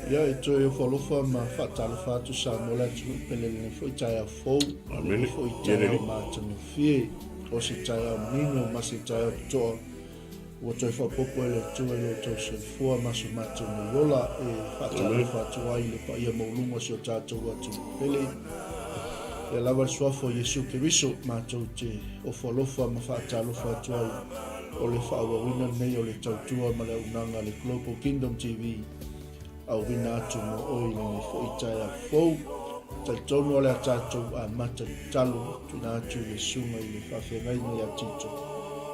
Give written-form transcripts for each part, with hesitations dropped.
Ia, e toe ofo alofa ma faatalofa atu Samoa le atunuu pele lenei foi taeao fou, lenei foi taeao matagofie, o se taeao manino ma se taeao totoa ua toe faaopoopo e le Atua i lo outou soifua ma so matou nei ola e faatalofa atu ai i le paia maualuga o si o tatou atunuu pele. Ia lava le suafa o Iesu Keriso matou te ofo alofa ma faatalofa atu ai o le faaauauina lenei o le tautua ma le auaunaga a le Global Kingdom TV auina atu mo oe i lenei foi taeao fou. Talitonu o le a tatou amata i le tatalo tuuina atu i le Susuga i le Faafeagaiga ia Tito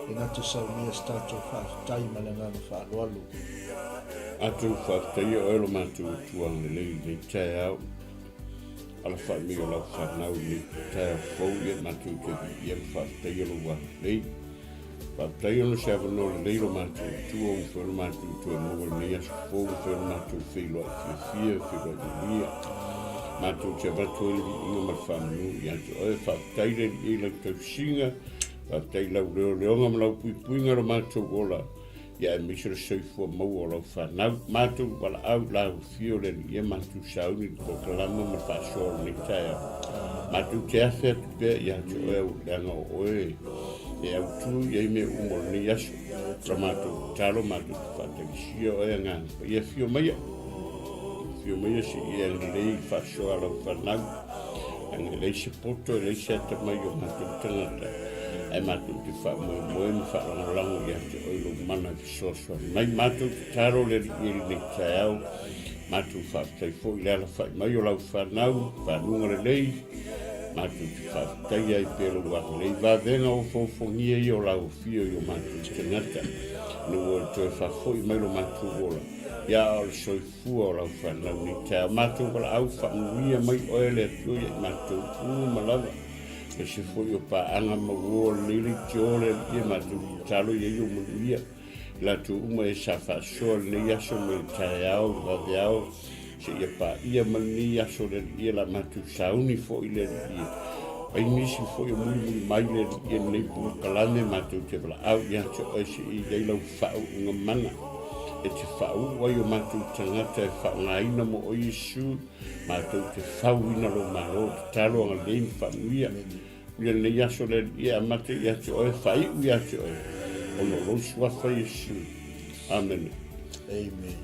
e na te saunia se tatou faafetai ma le agaga faaaloalo. Matou faafetaia oe lo matou Atua agalelei i lenei taeao. Alafai mai o lau fanau i lenei taeao fou ia matou te viia ma faafetaia lou agalelei. Faafetai ona o se avanoa lelei lo matou Atua ua mafai ona matou toe maua i lenei aso fou, ua mafai ona matou feiloai fiafia, feiloai manuia. Matou te avatu ai le viiga ma le faamanu ia te oe. Faafetai le Alii i lau tausiga, faafetai i lau leoleoga ma lau puipuiga i lo matou ola, ia aemaise le soifua maua o lau fanau. Matou valaau i lau afio le Alii e matou sauni i le polokalama ma le faasoa o lenei taeao. Matou te afe atu pea ia te oe au leaga o oe e autu i ai mea uma o lenei aso. O la matou tatalo matou te faatagisia oe Agaga Paia afio maia. Afio maia seia e agalelei i le faasoa a lau fanau. Leaga e leai se poto e leai se atamai o matou tagata ae matou te faamoemoe ma faalagolago ia te oe lou mana e fesoasoani mai. Matou tatalo le Alii e lenei taeao, matou faafetai foi i le alafai mai o lau fanau, fanuga lelei, matou te faafetaia ai pea lou agalelei, vavega ofoofogia ia o lau afio i o matou tagata, ina ua e toe faafoi mai lo matou ola, ia a o le soifua o lau fanau nei taeao. Matou valaau faamanuia mai oe le Atua ia i matou uma lava, aemaise foi o paaga ma uo o lenei leitio le Alii e matou tatalo ia i ou manuia. I latou uma e sa faasoa lenei aso mai le taeao i le vaveao seia paia ma lenei aso le Alii la matou sauni foi le Alii ai nisi foi o mulimuli mai le Alii lenei polokalame matou te valaau ia te oe seia i ai lau faauuga mana e te faauu ai o matou tagata e faaaogaina mo oe Iesu matou te fauina lou malo tatalo agalelei ma faamanuia Ia lenei aso le Alii e amata ia te oe, faaiu ia te oe, ona o lou suafa Iesu. Amene. Amen.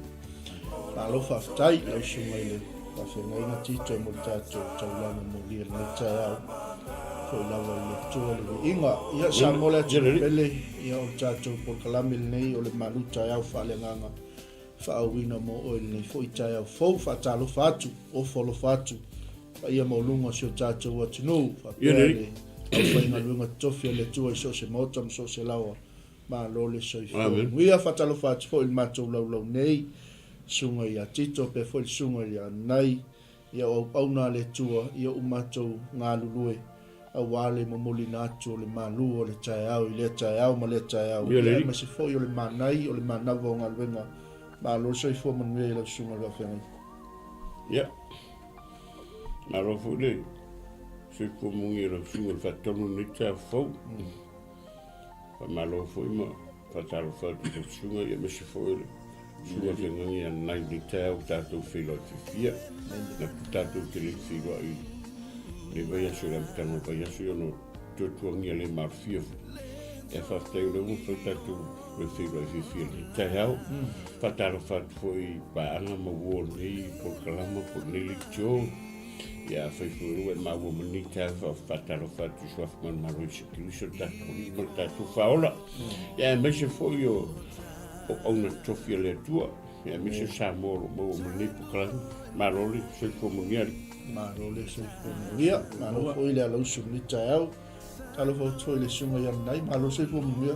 Malo faafetai lau susuga i le faafeagaiga Tito mo le tatou taulaga molia i lenei taeao. Foi lava i le Atua le viiga. Ia Samoa le atunuu pele, ia o le tatou polokalame lenei o le malu taeao faaleagaga faaauina mo oe i lenei foi taeao fou. Faatalofa atu, ofo alofa atu paia maualuga o si o tatou atunuu, faapea le aufaigaluega totofi a le Atua i so o se maota ma so o se laoa. Malo le soifua manuia. Faatalofa atu foi i le matou laulau nei, Susuga ia Tito, faapea foi le Susuga ia Nai, ia o auauna a le Atua, ia o matou galulue aua le momoliina atu o le malu o le taeao i lea taeao ma lea taeao, ia aemaise foi o le manai o le manava o galuega. Malo le soifua manuia i lau Susuga i le Faafeagaiga. Ia. Malo foi le soifua manuia i lau susuga i le faatonu o lenei taeao fou. Faamalo foi ma faatalofa atu i lau susuga aemaise foi o le susuga feagaiga ia Nanai i lenei taeao ua tatou feiloai fiafia. Manatu tatou te le i feiloai i lenei vaiaso i le amataga o le vaiaso ona o tuatuagia le malofia foi. Ae faafetai o lea ua mafai tatou toe feiloai fiafia i lenei taeao. Faatalofa atu foi i paaga ma uo o lenei polokalama po o lenei leitio. Ia afai foi ua e maua ma lenei taeao, faatalofa atu i Suafa Manumalo Iesu Keriso le tatou Alii ma le tatou Faaola. Ia aemaise foi o auauna totofi a le Atua. Aemaise o Samoa o lo o maua ma lenei polokalame. Malo le soifua manuia alii. Malo le soifua manuia. Malo foi le alausu i lenei taeao. Talofa atu foi i le susuga ia Nanai. Malo le soifua manuia.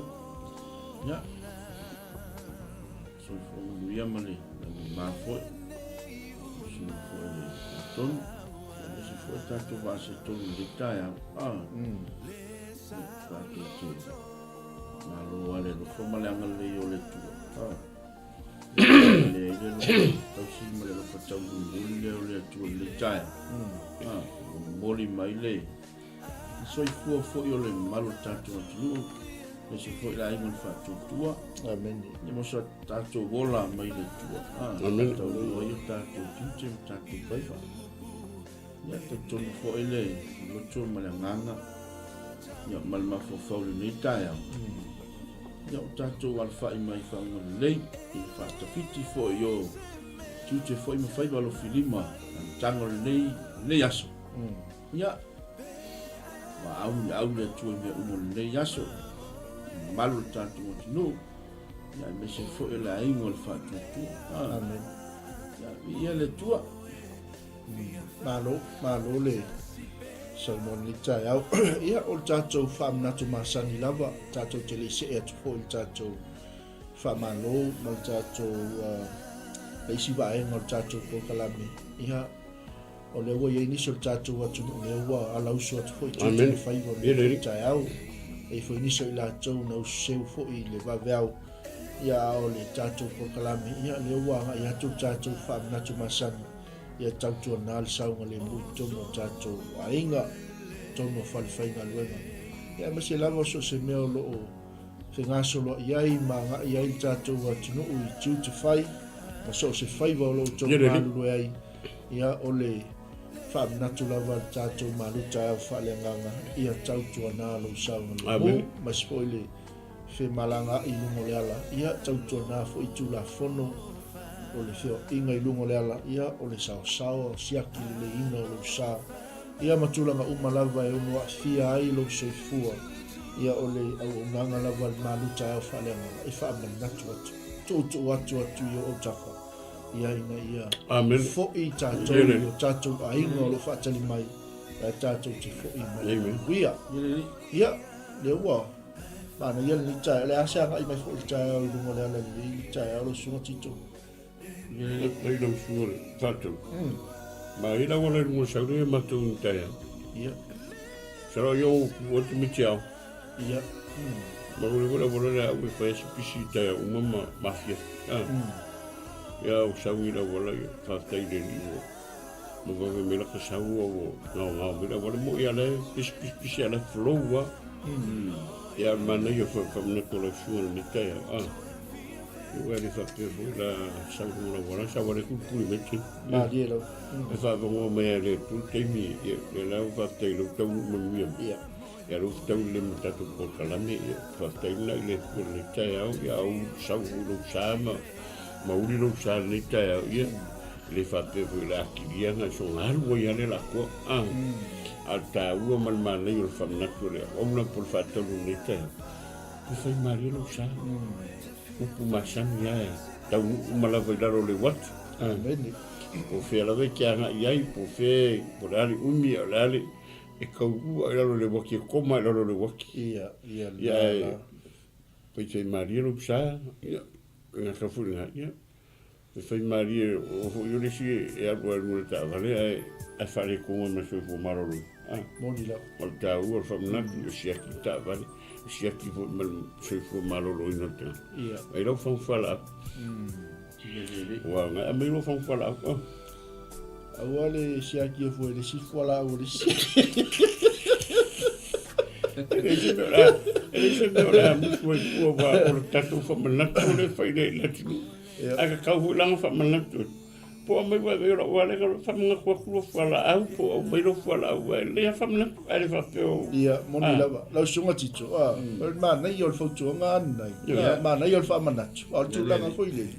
Ia. Soifua manuia ma le lagima foi. Susuga foi le tonu. Aemaise foi tatou vaasetonu i lenei taeao. Ah. Tatou te malo lava le alofa ma le agalelei o le Atua. Ah. Le ai le alofa tausi ma le alofa taumolimoli lea o le Atua i lenei taeao. Ah, momoli mai le soifua foi o le mamalu o le tatou atunuu, aemaise foi le aiga o le faatuatua. Amene. Ia mo so tatou ola mai le Atua. Ah, Amene. Taunuu ai o tatou tiute ma tatou faiva. Ia talitonu foi le loto ma le agaga ia ma le mafaufau i lenei taeao. Ia o tatou alafai mai faauga lelei i le faatafiti foi o tiute foi ma faiva alofilima amataga o lenei, lenei aso. Ia, ua au le au le Atua i mea uma o lenei aso, mamalu o le tatou atunuu, ia aemaise foi o le aiga o le faatuatua. Amen. Ia, viia le Atua. Malo, malo le saunoa i lenei taeao. Ia, o le tatou faamanatu masani lava, tatou te le i see atu foi i le tatou faamalo ma le tatou le isi vaega o le tatou polokalame. Ia, o lea ua i ai nisi o le tatou atunuu lea ua alausu atu foi i tiute ma faiva o lenei taeao. E i ai foi nisi o i latou na ususeu foi i le vaveao. Ia, a o le tatou polokalame, ia, lea ua agai atu le tatou faamanatu masani, ia tautuana le saogalemu i totonu o tatou aiga, totonu o falefaigaluega, ia, aemaise lava o so o se mea o lo o fegasoloai ai ma agai ai le tatou atunuu i tiute fai ma so o se faiva o lo o outou galulue ai, ia, o le faamanatu lava a le tatou malu taeao faaleagaga, ia tautuana lou saogalemu, aemaise foi le femalagaai i luga o le ala, ia tautuana foi Tulafono o le feoaiga i luga o le ala, ia o le saosao, siaki leleiina o lou sa, ia ma tulaga uma lava e ono aafia ai lou soifua, ia o le auaunaga lava a le Malu taeao faaleagaga e faamanatu atu, tuutuu atu atu i ou autafa, ia ina ia Amen. foi tatou i o tatou aiga o lo o faatali mai, ae tatou te foi mai. Amen. Ia, ia, lea ua Manaia lenei taeao. O le a se agai mai foi i le taeao i luga o le ala lelei i le taeao lau susuga Tito? Faafetai lau susuga le Faatonu. Ma i lau ala i luga o le saule ia matou i taeao. Ia. Salo ia o ku atu me te ao. Ia. Ma ule wala wala le au e whai se pisi i taeao uma ma mafia. Ia o sau i lau wala ia faafetai le alii ua ma vave mai laka sau ua ua ngao ngao mai lau wala mo ia le pisi pisi pisi ala flow wa. Ia o le manaia foi faamanatu o lau susuga i lenei taeao a. Ua le faapea foi la sau i luga o lau ala sa ua le kulikuli mai te. Malie lau. E faavanoa mai a le Atua le taimi ia ia la ua faafetai i lou taunuu manuia mai. Ia. Ia lou fetau lelei ma tatou polokalame ia faafetai lena i le Atua i lenei taeao ia au sau foi lou sa ma ma uli lou sa i lenei taeao ia e le faapea foi o le a kilia na soga alu ai lava le lakoa a. A o le taua ma le manaia o le faamanatu o le auauna po o le faataunu i lenei taeao, e fai malie lou sa. Upu masani lava e taunuu uma lava i lalo o le uati. Amene. Po o fea lava e te agai ai, po o fea, po o le a le umi, a o le a le, e taunuu lava i lalo o le uati, e koma i lalo o le uati. Ia, ia, Ia, e faifai malie lou sa, ia, e gata foi i lena, ia. E fai malie, o foi o le isi e alu ai i luga o le taavale ae ae faaletonu ai ma le soifua maloloina. A. Moni lava. O le taua o le faamanatu, e siaki le taavale, e siaki foi ma le soifua maloloina o le tagata. Ia. Ai lau fagu fualaau. Ua agai aumai lou fagu fualaau. Ah. Aua le siaki e fua i le isi fualaau o le isi. E leai se mea o le a, e leai se mea o le a musu ai fua aua o le tatou faamanatu lea e fai nei i le atunuu. Ae tatau foi la ona faamanatu atu, po o aumai ua e o lau alega loa faamanatu atu lou fualaau po o aumai lou fualaau ae lelei lava faamanatu ae le faapea o Ia, moni lava. Lau Susuga Tito, a, o le manaia o le fautuaga lena, a, manaia o le faamanatu. A o le tulaga foi lele,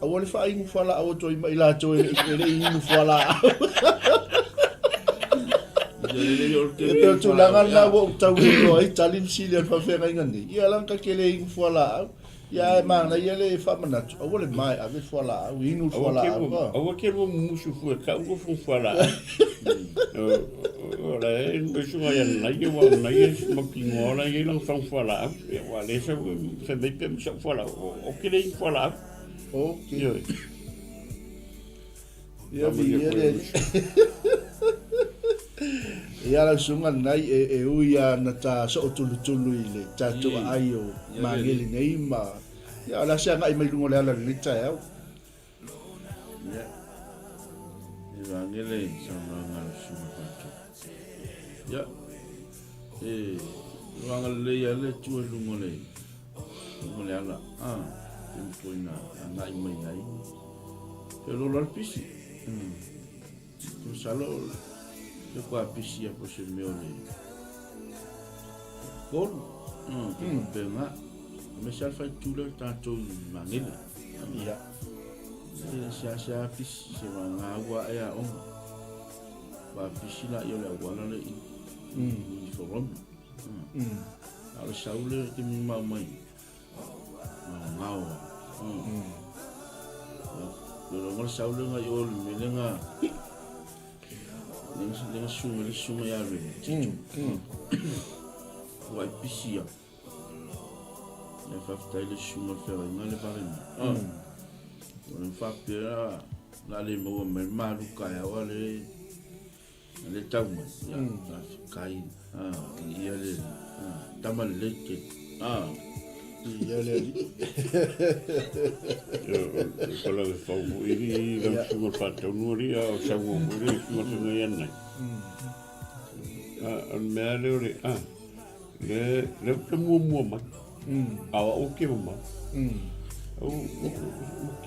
aua le faainu fualaau atu ai ma i latou e le i inu fualaau. E pei o le tulaga lena ua ou tau iloa ai tali le fesili a le faafeagaiga nei. Ia, leaga ta te le inu fualaau. Ia, ae manaia le faamanatu, aua le ma e ave le fualaau, inu le fualaau. Aua ke lua mumusu fua e kau lua fua fualaau. O la e nui sunga ia nai ia wa nai ia mautinoa o la e iai lana fagu fualaau. Ia ua le sau fai mai pe sau fualaau. O ke le inu fualaau. Ok. Ioe. Ia viia le Alii. Ia lau susuga lenai e, e ui lava na ta sootulutulu i le tatou aai o Magele nei ma ia o le a se agai mai luga o le ala i lenei taeao. Ia, e Magele i saunoaga a le susuga Patrick. Ia, e waga lelei lava le Atua i luga o le, luga o le ala, a, taimi foi na agai mai ai. Feoloolo lava le pisi. Masalo le kwa pisi a po se mea o le kolu. Te faapena. Aemaise lava le faitule o tatou i Magele. Ia. E seasea pisi se vagana ua ae aoga. Kwa pisi laia o le auala le i i Forona. A o le sau lea e te mimau mai. Ngaongao a. Lolonga le sau lenga i o le mea lenga lenga sunga le sunga ia le titu. Ua ai pisi ia. Ia faafetai le susuga le feagaiga le vave mai. Ua le faapea la le maua mai le malu taeao a le A le tau mai, ia, faafetai, a, viia le Alii, a, tama lelei tele, a. Viia le Alii. O lau e fau foi i lau susuga le faataunuu alii a o saunoa foi le susuga feagai anai. A o le mea lea o le, a, le, le ou te muamua mai, a o au ou te mamao. Ua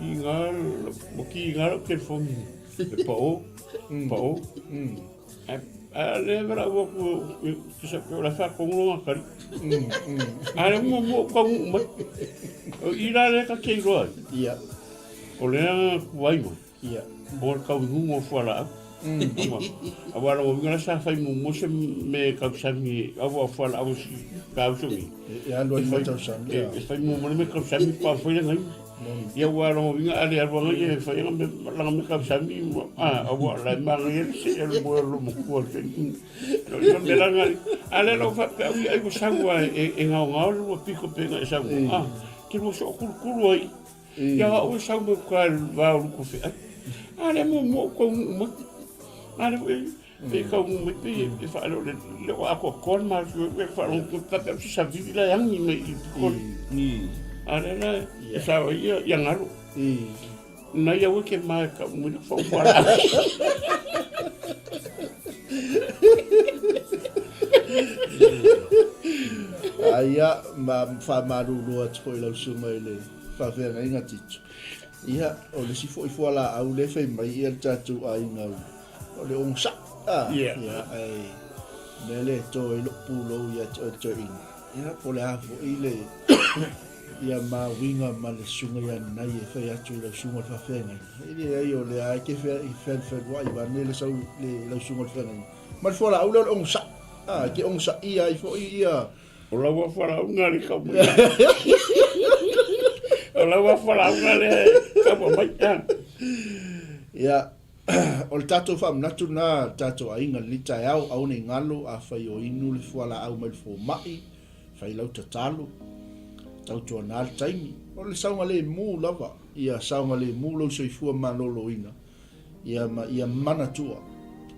kiga, ua kiga lau telefoni. E pao, pao. A le vela ua ku te sa pe o la fa kongo nga kari. A le mo mo ka u mai. O i la le ka ke roa. Ia. O le anga ku ai mo. Ia. O le kau nungo fua la. A wala o ngala sa fai mo mo se me kau sami a wa fua la au si kau songi. E alu ai ma tau sami. E fai mo mo me kau sami pa fai ngai. Ia ua logo uiga a le alu anga ia e fai anga me langa me kausami a a ua la manga ia se e mo lo mo kua se no ia me langa a le lo fa pe au ia ua sau a e e ngao ngao le ua piko pe nga e sau a ke ua so kulu kulu ai ia a ua sau me ka va o luku fe ai a le mo mo ko mo a le Pe kau mai pe e whaaro le le o ako kon ma su e whaaro ko tata o sa vivi la yangi mai i pikoli. A le la e sa o ia ia ngaro. Na ia weke ma ka mo le fa wala. Aia ma faamalulu atu foi lau susuga i le faafeagaiga Tito. Ia, o le isi foi fualaau lea e fai mai ia le tatou aiga O le ogosaʻi a Ia. Ia ae mea lea e to ai loʻu pulou ia te oe toeaina. Ia po o le a foi le ia ma uiga ma le susuga ia Nanai e fai atu i lau susuga o le faafeagaiga. E leai o lea e te fealualuai vaeane le sau le lau susuga o le feagaiga. Ma le fualaau lea o le ogosaʻi. A, e te ogosaia ai foi ia O lau afualauga le kau mai. O lau afualauga le kau mai. Ia, O le tatou faamanatu lena le tatou aiga i lenei taeao, aua ne i galo, afai o inu le fualaau mai le fomai, fai lau tatalo, tautuana le taimi. O le saogalemu lava, ia saogalemu lou soifua maloloina, ia ma ia manatua,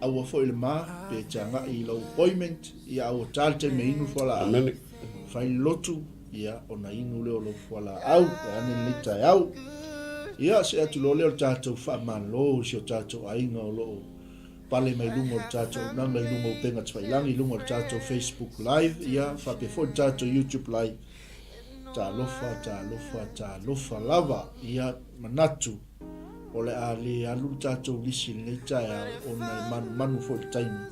aua foi le ma pe te agai i lou appointment, ia aua ta le taimi e inu le fualaau, fai le lotu, Ia, ona inu lea o lou fualaau, vaeane lenei taeao. Ia, see atu loa lea o le tatou faamalo i si o tatou aiga o lo o pale mai luga o le tatou auaunaga i luga o upega tafailagi, i luga o le tatou Facebook Live, ia, faapea foi le tatou YouTube Live. Talofa, talofa, talofa lava. Ia, manatu o le a le alu le tatou lisi i lenei taeao ona e manumanu foi i le taimi,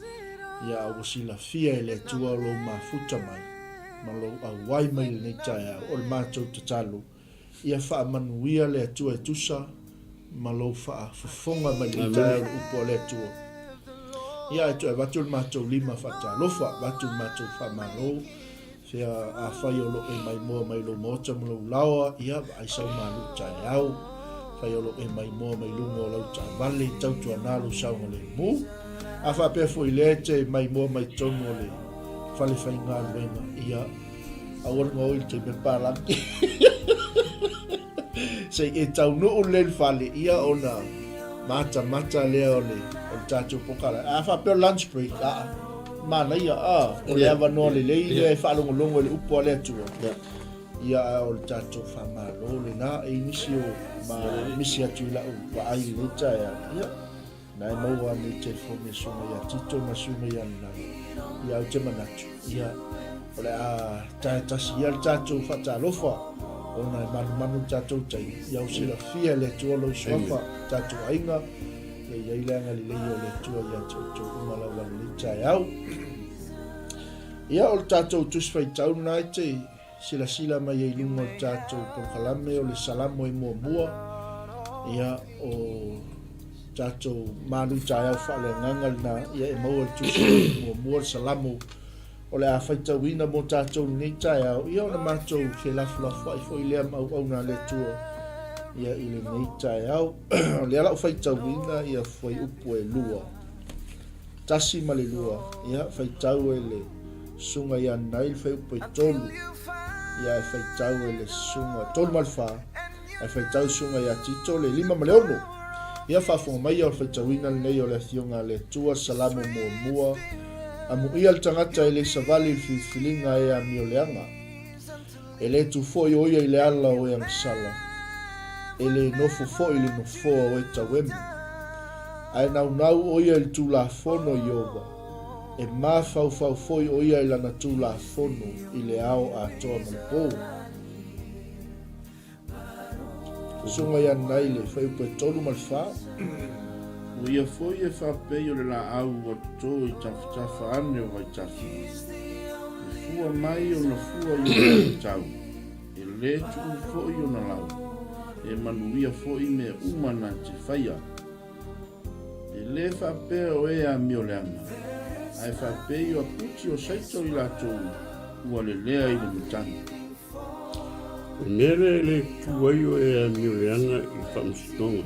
ia a ua silafia e le Atua lou mafuta mai ma lou auai mai i lenei taeao. O le matou tatalo, ia faamanuia le Atua e tusa ma lou faafofoga mai i lenei taeao i le upu a le Atua. Ia ae toe avatu le matou lima faatalofa, avatu le matou faamalo. Fea afai o lo o e maimoa mai lou maota ma lou laoa, ia, vaai sau malu taeao. Fai o lo o e maimoa mai luga o lau taavale, tautuana lou saogalemu. A faapea foi lea e te maimoa mai totonu o le fale faigaluega, ia, aua le gaoi i le taimi o le palagi. Se i e taunuu lelei le fale, ia ona matamata lea o le, o le tatou pokala. A faapea o lunch break, aa, manaia, a, o le avanoa lelei lea e faalogologo i le upu a le Atua. Ia, a o le tatou faamalo lena, e i nisi o ma misi atu i lau vaai i lenei taeao, ia, Na e maua ane i telefoni e suaga ia Tito ma suaga ia Nanai. Ia ou te manatu, ia, o le a tae tasi ia le tatou faatalofa, ona e manumanu le tatou taimi. Ia ou silafia e le Atua lou suafa, tatou aiga, ia i ai le agalelei o le Atua ia te outou uma lava lenei taeao. Ia, o le tatou Tusi Faitau lena e te silasila mai ai i luga o le tatou polokalame o le Salamo e muamua, ia, o tatou malu taeao faaleagaga lena, ia e maua le tusi muamua le Salamo o le a faitauina mo tatou lenei taeao, ia ona matou felafolafoai foi lea ma auauna a le Atua ia i lenei taeao. O lea la u faitauina ia fuaiupu e 2. 1 ma le 2, ia, faitau e le susuga ia Nai le fuaiupu e 3, ia, e faitau e le susuga, 3 ma le 4, ae faitau le susuga ia Tito le 5 ma le 6. Ia, faafofoga mai ia o le faitauina lenei o le Afioga a le Atua, Salamo muamua, Amuia le tagata e le savali i le filifiliga e amioleaga. E le tu foi o ia i le ala o e agasala, e le nofo foi i le nofoa o e tauemu. Ae naunau o ia i le Tulafono o Ieova, e mafaufau foi o ia i lana Tulafono i le ao atoa ma le po. Susuga ia Naile, fuaiupu e 3 ma le 4. O ia foi e faapei o le laau ua toto i tafatafa ane o vaitafe. E fua mai ona fua i ona vaitau, e le tuu foi ona lau, e manuia foi mea uma na te faia. E le faapea o e amioleaga, ae faapei o aputi o saito i latou ua lelea i le matagi. O le mea lea e le tutū ai o e amioleaga i le faamasinoga,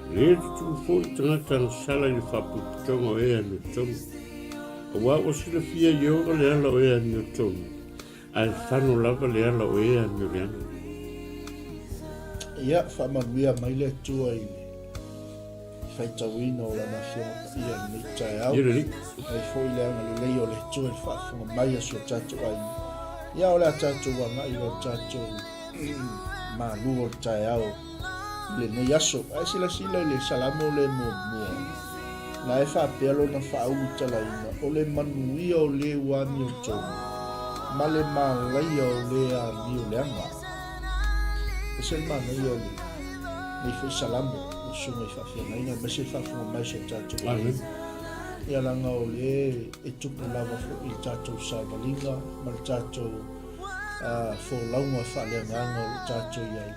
e le tutū foi tagata agasala i le faapotopotoga o e amiotonu. Aua ua silafia e Ieova le ala o e amiotonu, ae fano lava le ala o e amioleaga. Ia, faamanuia mai le Atua i le faitauina o Lana Afioga Paia i lenei taeao. Ia lelei. Ai foi le agalelei o le Atua i le faafofoga mai a si o tatou aiga. Ia, o le a tatou agai loa i le tatou malu o le taeao i lenei aso. Ae silasila i le Salamo lea muamua, na e faapea lona faaulutalaina, o le manuia o le ua amiotonu, ma le malaia o le amio leaga. Ese le manaia o lenei foi Salamo, o susuga i faafeagaiga, aemaise le faafofoga mai o si o tatou aiga. Ia leaga o lea e tupu lava foi i le tatou savaliga ma le tatou folauga faaleagaga o lo o tatou i ai.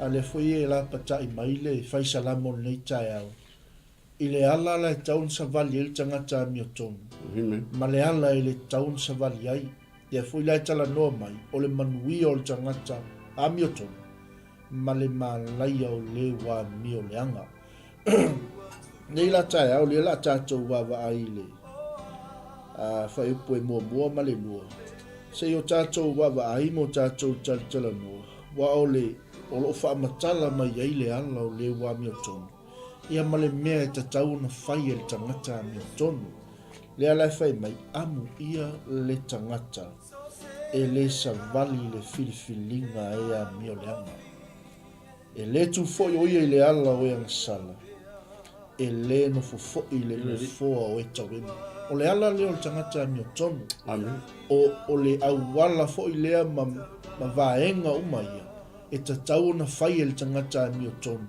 A lea foi e lapatai mai le fai Salamo o lenei taeao, i le ala la e tatau ona savali ai le tagata amiotonu, ma le ala e le tatau ona savali ai. Lea foi la e talanoa mai, o le manuia o le tagata amiotonu, ma le malaia o le ua amio leaga. Nei la taeao, lea la tatou vaavaai i le fuaiupu e muamua ma le lua. Se i o tatou vaavaai ma o tatou talatalanoa, aua o le o lo o faamatala mai ai le ala o le ua amiotonu, ia ma le mea e tatau ona fai e le tagata amiotonu. Lea la e fai mai, amuia le tagata e le savali i le filifiliga e amio leaga. E le tu foi o ia i le ala o e agasala, e le nofo foi i le nofoa o e tauemu. O le ala lea o le tagata amiotonu. Amen. O, o le auala foi lea ma, ma vaega uma ia, e tatau ona fai e le tagata amiotonu,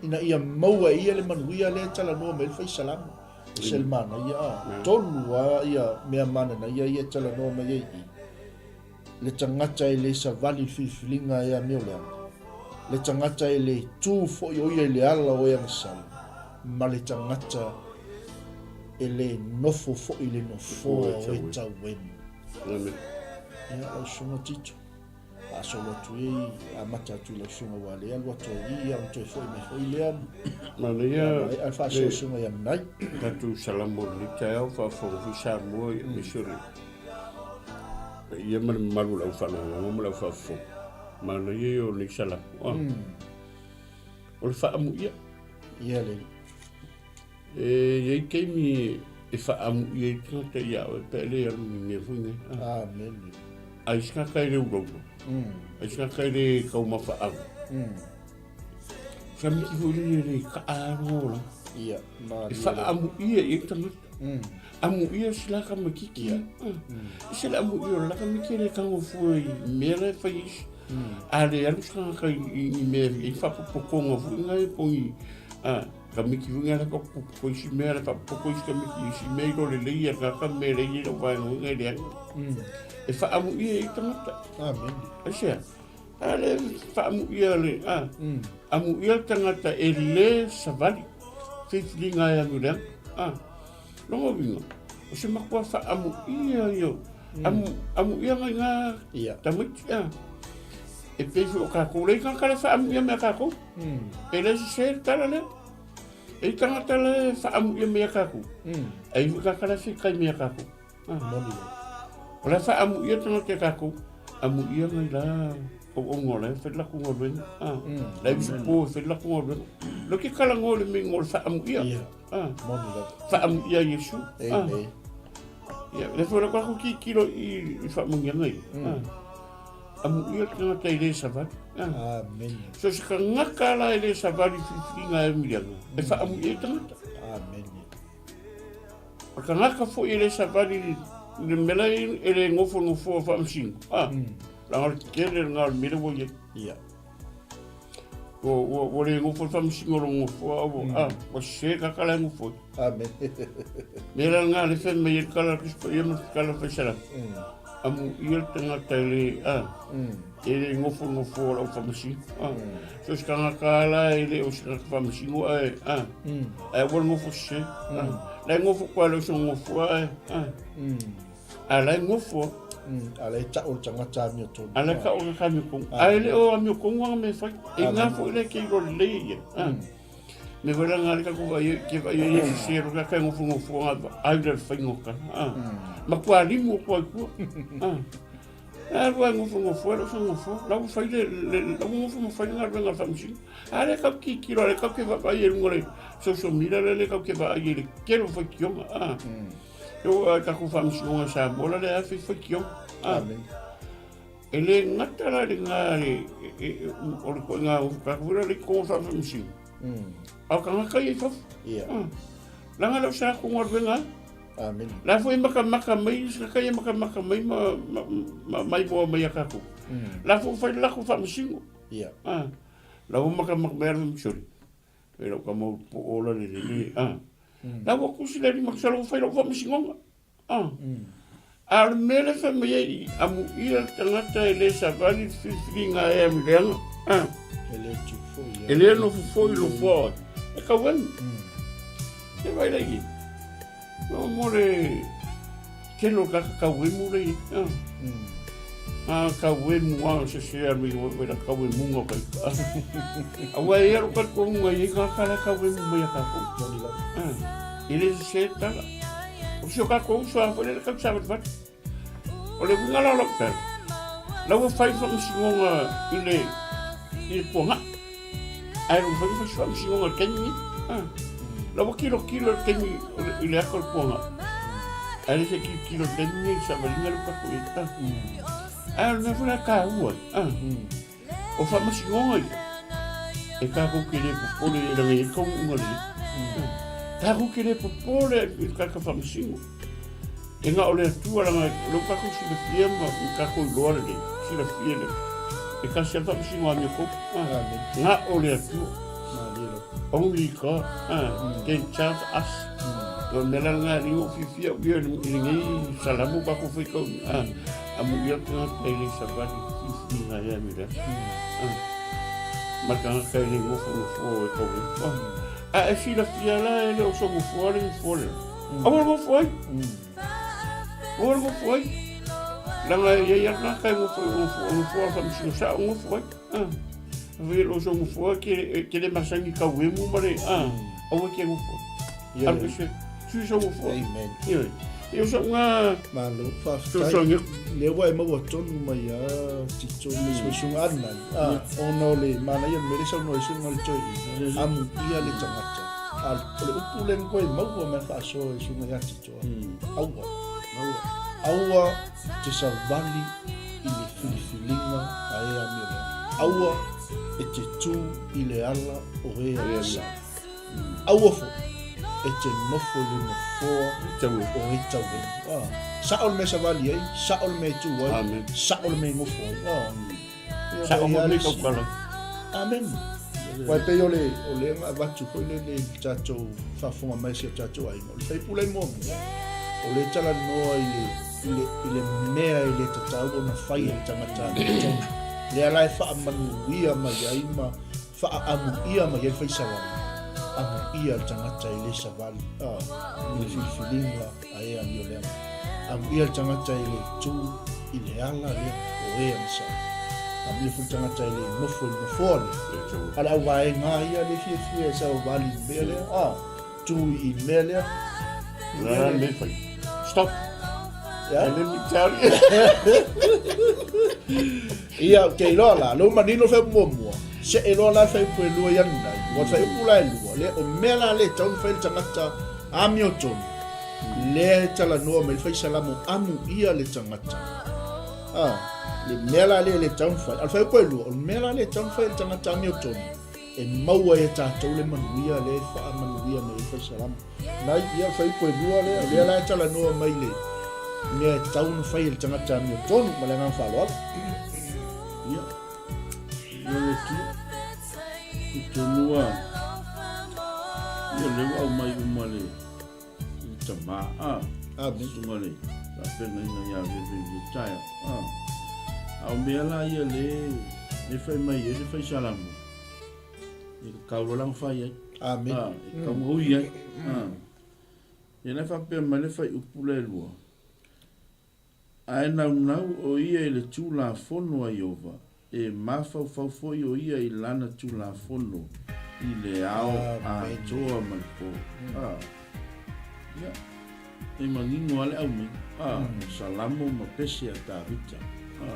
ina ia maua e ia le manuia lea e talanoa mai ai le fai salamo. E se le manaia, a, tolu a ia mea mananaia ia e talanoa mai ai i. Le tagata e le savali i le filifiliga e amio leaga, le tagata e le tu foi o ia i le ala o e agasala, ma le tagata e le nofo foi i le nofoa o e tauemu. Amen. Ia, lau susuga Tito, faasolo atu ia i, amata atu i lau susuga aua lea alu atu ai i i, ona toe foi mai foi lea. Manaia Maea le faasoasoga ia Nanai. Tatou salamo i lenei taeao, faafofoga foi Samoa ia aemaise o le paia ma le mamalu o le au faalogologo ma le au faafofoga. Manaia ia o lenei salamo. Ah. O le faaamuia. Ia le. E i ai taimi e faaamuia ai le tagata ia oe pe a le alu i ni mea foi nei. Amene. Ai se tagata e le ulaula. Ai se tagata e le taumafa ava. Sa miki foi lele e le kaa alu ola. Ia, E faaamuia i ai le tagata. Amuia si la tamaititi. Ia. E se le amuia o le la tamaiti e le tago fua i mea la e fai isi. A le alu se tagata i ni mea e i ai faapopotoga foi na e po o ni tamaiti foi na la e faapopoto isi mea, la e faapopoto isi tamaiti i isi mea i lo lelei ia le tagata ma mea la e i ai lau vaega foi na e leaga. E faaamuia i ai tagata. Amene. Aisea? A le faamuia le, a, amuia le tagata e le savali filifiliga e alu i leaga. A, lona uiga, o se matua faamuia ia, amu, amuia ngai ngā tamaiti, a. E pei foi o kākou le tagata le faamuia mea kākou. E le sese le tala lea. E tagata le faamuia mea kākou. E i foi tagata le whitai mea kākou. Moni lava. O la faaamuia tagata e tatou, amuia mai la auauna o la e fai le latou galuega. La e usupo e fai le latou galuega. Lea ke talanoa i le mea o le faaamuia. Moni lava. Faaamuia Iesu. Amen. Ia, lea foi o le tatou tilotilo i faamanuiaga ia. Amuia le tagata e le savali. Amen. So se tagata la e le savali i filifiliga e miliaga, e faaamuia ai tagata. Amen. O le tagata foi e le savali i le mea la e le nofonofoa faamasino, a, leaga o le tele lena o le mea lea ua i ai. Ia. Ua, ua, ua le nofo le faamasino o lona nofoa, ua, a, ua sese tagata la e nofo ai. Amene. Mea la lena lea e fai mai ai le tala a le Tusi Paia ma le tala a le Faisalama. Amuia le tagata e le, a, e le nofonofo o lau faamasino. A, so se tagata lava la e le o se tagata faamasino ae, a, ae aua le nofo sese. A, la e nofo koa e le o se nofo ae, a, a la e nofo. A la e tau le tagata amiotonu. A la e tau le tagata amiotonu. Ae le o amiotonu ana mea e fai. E ina foi lea ke iloa lelei e ia. A. Me wera ngā reka ko vai ke vai e se ro ka kai ngofo ngofo ngā ai le whainga o kana. A. Ma kua limu o kua kua. A. A rua ngofo ngofo ro sa ngofo. La u whai le le la u ngofo mo whai ngā rua ngā whamsing. A le kau ki kiro le kau ke va ai e runga le social media le le kau ke va ai e le kero whai kionga. A. Eo a ka ku whamsingonga sa mola le a whai whai kionga. A. Amen. E le gata la le nga e, e, e, o le koe nga o ka kura le ko fa fa msi. A o kangaka i fafo. Ia. Langa lau sa ko ngaruenga. Amen. La foi maka maka mai sa kai maka maka mai ma ma ma mai moa mai a kako. La fo fai la ko fa msingo. Ia. Ah. La o maka maka mai ala msori. E lau ka mau po ola le le le. Ah. La ua kusi le lima sa lau fai lau fa msingonga. Ah. A o le mea lea e fai mai ai, amuia le tagata e le savali le filifiliga e amileaga. Ah. E le tu foi. E le nofo foi lo foa. E kau anu. E vai lai e. No mo le tele o kaka kau emu le i. Ah. Ah, kau emu a se se a mi o la kau emu nga kai. A wa e aro ka ko nga i ka kala kau emu mai a ka ko. Ah. E le se tala. O si o kākou uso a foi le kau savalivali. O le uiga la o lau tala, la ua fai faamasinoga i le i le puangaa. Ae ua fai fai faamasinoga i le taimi lenei. Ah. La ua kilokilo i le taimi i le aka o le puangaa. Ae le se kilokilo i le taimi lenei i le savaliga lea ua tatou i ai. Ah. Ae o le mea foi la e taua ai. Ah. O faamasinoga ia, e tatou te le popole e leaga e i ai le taunuuga lelei. Tatou te le popole i le tagata faamasino. E na o le Atua leaga o lea ua tatou silafia ma tatou iloa lelei, silafia lelei. E tasi lava le faamasino a Iakopo. Na o le Atua. Only God can judge us. O le mea la lena e alii ou fiafia au ia i lenei salamo ua tatou faitauina. Amuia le tagata e le savali filifiliga ai a mea. Ma le tagata e le nofonofo e tau ai. A e silafia la e le o se nofoa le nofoa lea. Aua le nofo ai. Aua le nofo ai. Leaga e i ai lava tagata e nofo i nofoa o le faamasino sao nofo ai. Afai e le o sou nofoa e te le masani tau emu ma le, aua e te nofo ai. Alu ese, sui sou nofoa. Amen. Ioe. Ia o sau na Malo, faafetai. fesoasoani atu. Lea ua e maua tonu mai a Tito le suesuega ana ai. Ah, ona o le manaia o le mea lea e saunoa ai suega le toeaina, amuia le tagata. A o le upu lea na toe maua mai faasoa e suega ia Tito, aua. Aua te savali i le filifiliga a e amioleaga. Aua e te tū i le ala o e a Aua foi e te nofo i le nofoa o e tauemu. Ah, sao le mea e savali ai, sao le mea e tu ai, Amen. sao le mea e nofo ai. Ah. Sao mo le tautala. Amen. Ua e pei o le, o le na avatu foi le le tatou faafofoga mai si o tatou aiga. O le faipule muamua, o le talanoa i le, i le, i le mea e le tatau ona fai e le tagata amiotonu. Lea la e faamanuia mai ai ma Faaamuia mai ai le faisavali, amuia le tagata e le savali, a, i le filifiliga a e amioleaga. Amuia le tagata e le tu i le ala lea o e agasala. Amuia foi le tagata e le nofo i le nofoa lea. A le auvaega lava ia le fiafia e savavali i le mea lea, a, tu i le mea lea. Le a le mea e fai? Stop! Yeah. And let me tell you. Ia, ou te iloa la, lea ua manino le faaiupu muamua, see loa la le faaiupu e lua i Anunai, ua le faaiupu la e lua, lea, o mea la lea e tatau ona fai le tagata amiotonu, lea e talanoa mai le faisalamo amuia le tagata. Ah, le mea la lea e le tatau ona fai. A o le faaiupu e lua, o le mea la lea e tatau ona fai e le tagata amiotonu, e maua ai e tatou le manuia lea e faamanuia mai ai le faisalamo. Nai, ia, faaiupu e lua lea, o lea la e talanoa mai le mea e tatau ona fai e le tagata amiotonu, ma le agaga faaaloalo. Ia, ia le tia, i tonu a, ia lea ua aumai uma le, le tamā, a, Amen. Susuga le faafeagaiga ia Veve i le taeao, a. A o mea la ia le, le fai mai ai le faisalamo, E kakau loa lana fai ai. Amen. A, e kakau maui ai. A. Ia la e faapea mai le fuaiupu lea e lua. Ae naunau o ia i le Tulafono a Ieova, e mafaufau foi o ia i lana Tulafono i le ao atoa ma le po. A. Ia, e manino lava le aumaiga. A, o Salamo ma pese a Tavita. A.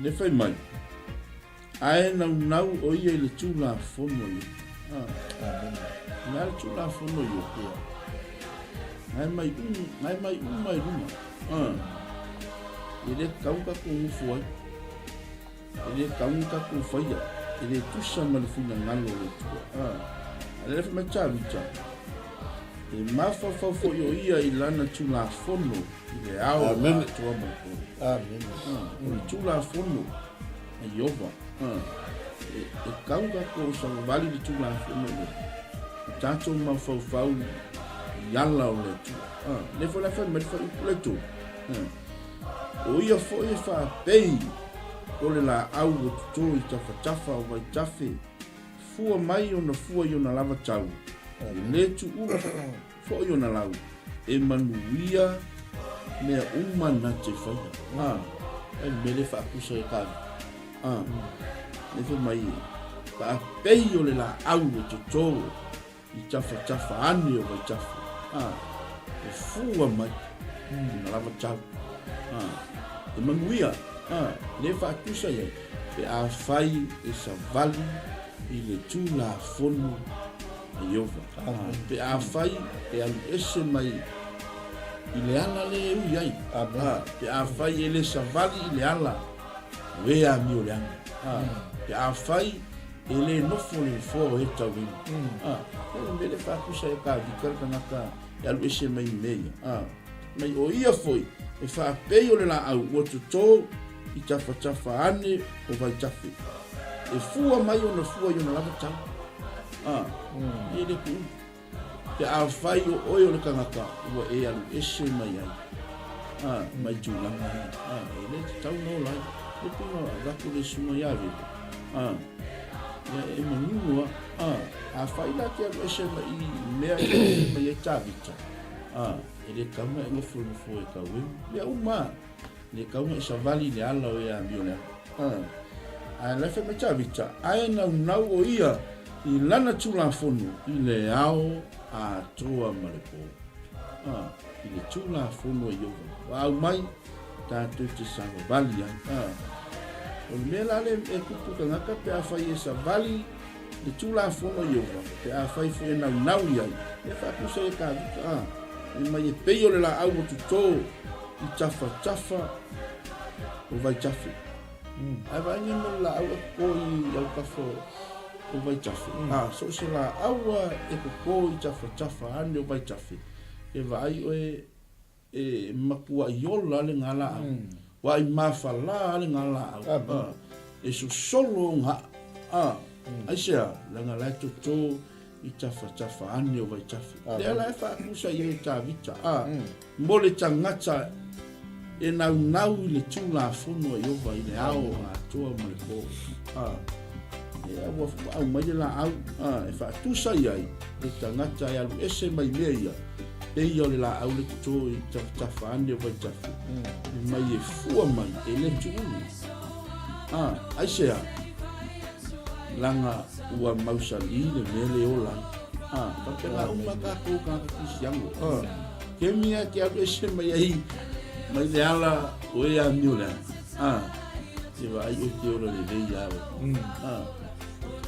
Le fai mai. Ae naunau o ia i le Tulafono ia. Amen. O le a le Tulafono ia? Ia. Ngae mai um, ngae mai uma i luga. Ah. E le tatau ona tatou nofo ai. E le tatau ona tatou faia. E le tusa ma le finagalo o le Atua. Ah. A lea fai mai Tavita, e mafaufau foi o ia i lana Tulafono i le ao atoa ma le po. Amen. Ah, o le Tulafono a Ieova. E, e tau tatou savavali le Tulafono lea. O tatou mafaufau i ala o le Atua. Ah, lea foi la fai mai le fuaiupu le tolu. Ah, o ia foi e faapei o le laau ua toto i tafatafa o vaitafe, fua mai ona fua i ona lava tau, e le tuua Foi ona lau, e manuia mea uma na te faia. A, ai le mea lea faapusa e Kavi. A, lea fai mai e, faapei o le laau e toto i tafatafa ane o vaitafe. A, e fua mai ona lava tau. A, e manuia. A, lea faatusa i ai, pe afai e savali i le Tulafono a Ieova. Pe afai e alu ese mai i le ala lea e ui ai. Pe afai e le savali i le ala o e amioleaga. Pe afai e le nofo le nofoa o e tauina. O le mea lea e faatusa ai e Tavita le tagata e alu ese mai i mea ia. Mai o ia foi e faapei o le laau ua toto i tafatafa ane o vaitafe. E fua mai ona fua i ona lava tau. A, e le kuʻu. Pe afai o oe o le tagata ua e alu ese mai ai, a, mai tulaga ia, a, e le tatau ona ola ai. Le pei ona avatu le susuga ia Veve, a, ia e manino lava, a, afai la te alu ese mai i mea e alu ese mai ai Tavita, a, e le tatau ona e nofonofo e tau emu. Mea uma lava. Le tatau ona e savali i le ala o e amio leaga. Ae la e fai mai Tavita, ae naunau o ia i lana Tulafono i le ao atoa ma le po. I le Tulafono a Ieova. Ua aumai, tatou te savavali ai. O le mea la lea e tupu i tagata pe afai e savali le Tulafono a Ieova, pe afai foi e naunau i ai, e faatusa ia Tavita, fai mai e pei o le laau ua toto i tafatafa o vaitafe. Ae vaai nei mo le laau e koko i autafa o vaitafe. A, so o se laau a e koko i tafatafa ane o vaitafe, e vaai oe e matuai ola lena laau. Ua ai mafala lena laau. A, e sosolo ona aa. A, aisea, leaga la e toto i tafatafa ane o vaitafe. Lea la e faatusa i ai e Tavita. A, Mo le tagata e naunau i le Tulafono a Ieova i le ao atoa ma le po. A, ea ua aumai le laau a, e faatusa i ai le tagata e alu ese mai mea ia, pei o le laau le toto i tafatafa ane o vaitafe, e mai e fua mai e le tuulu. A, aisea? Leaga ua mausali le mea le ola ai. A, faapena uma tatou tagata Kerisiano. A, kemi a te alu ese mai ai mai le ala o e amio leaga. A, te vaai oe te ola lelei ia oe. A,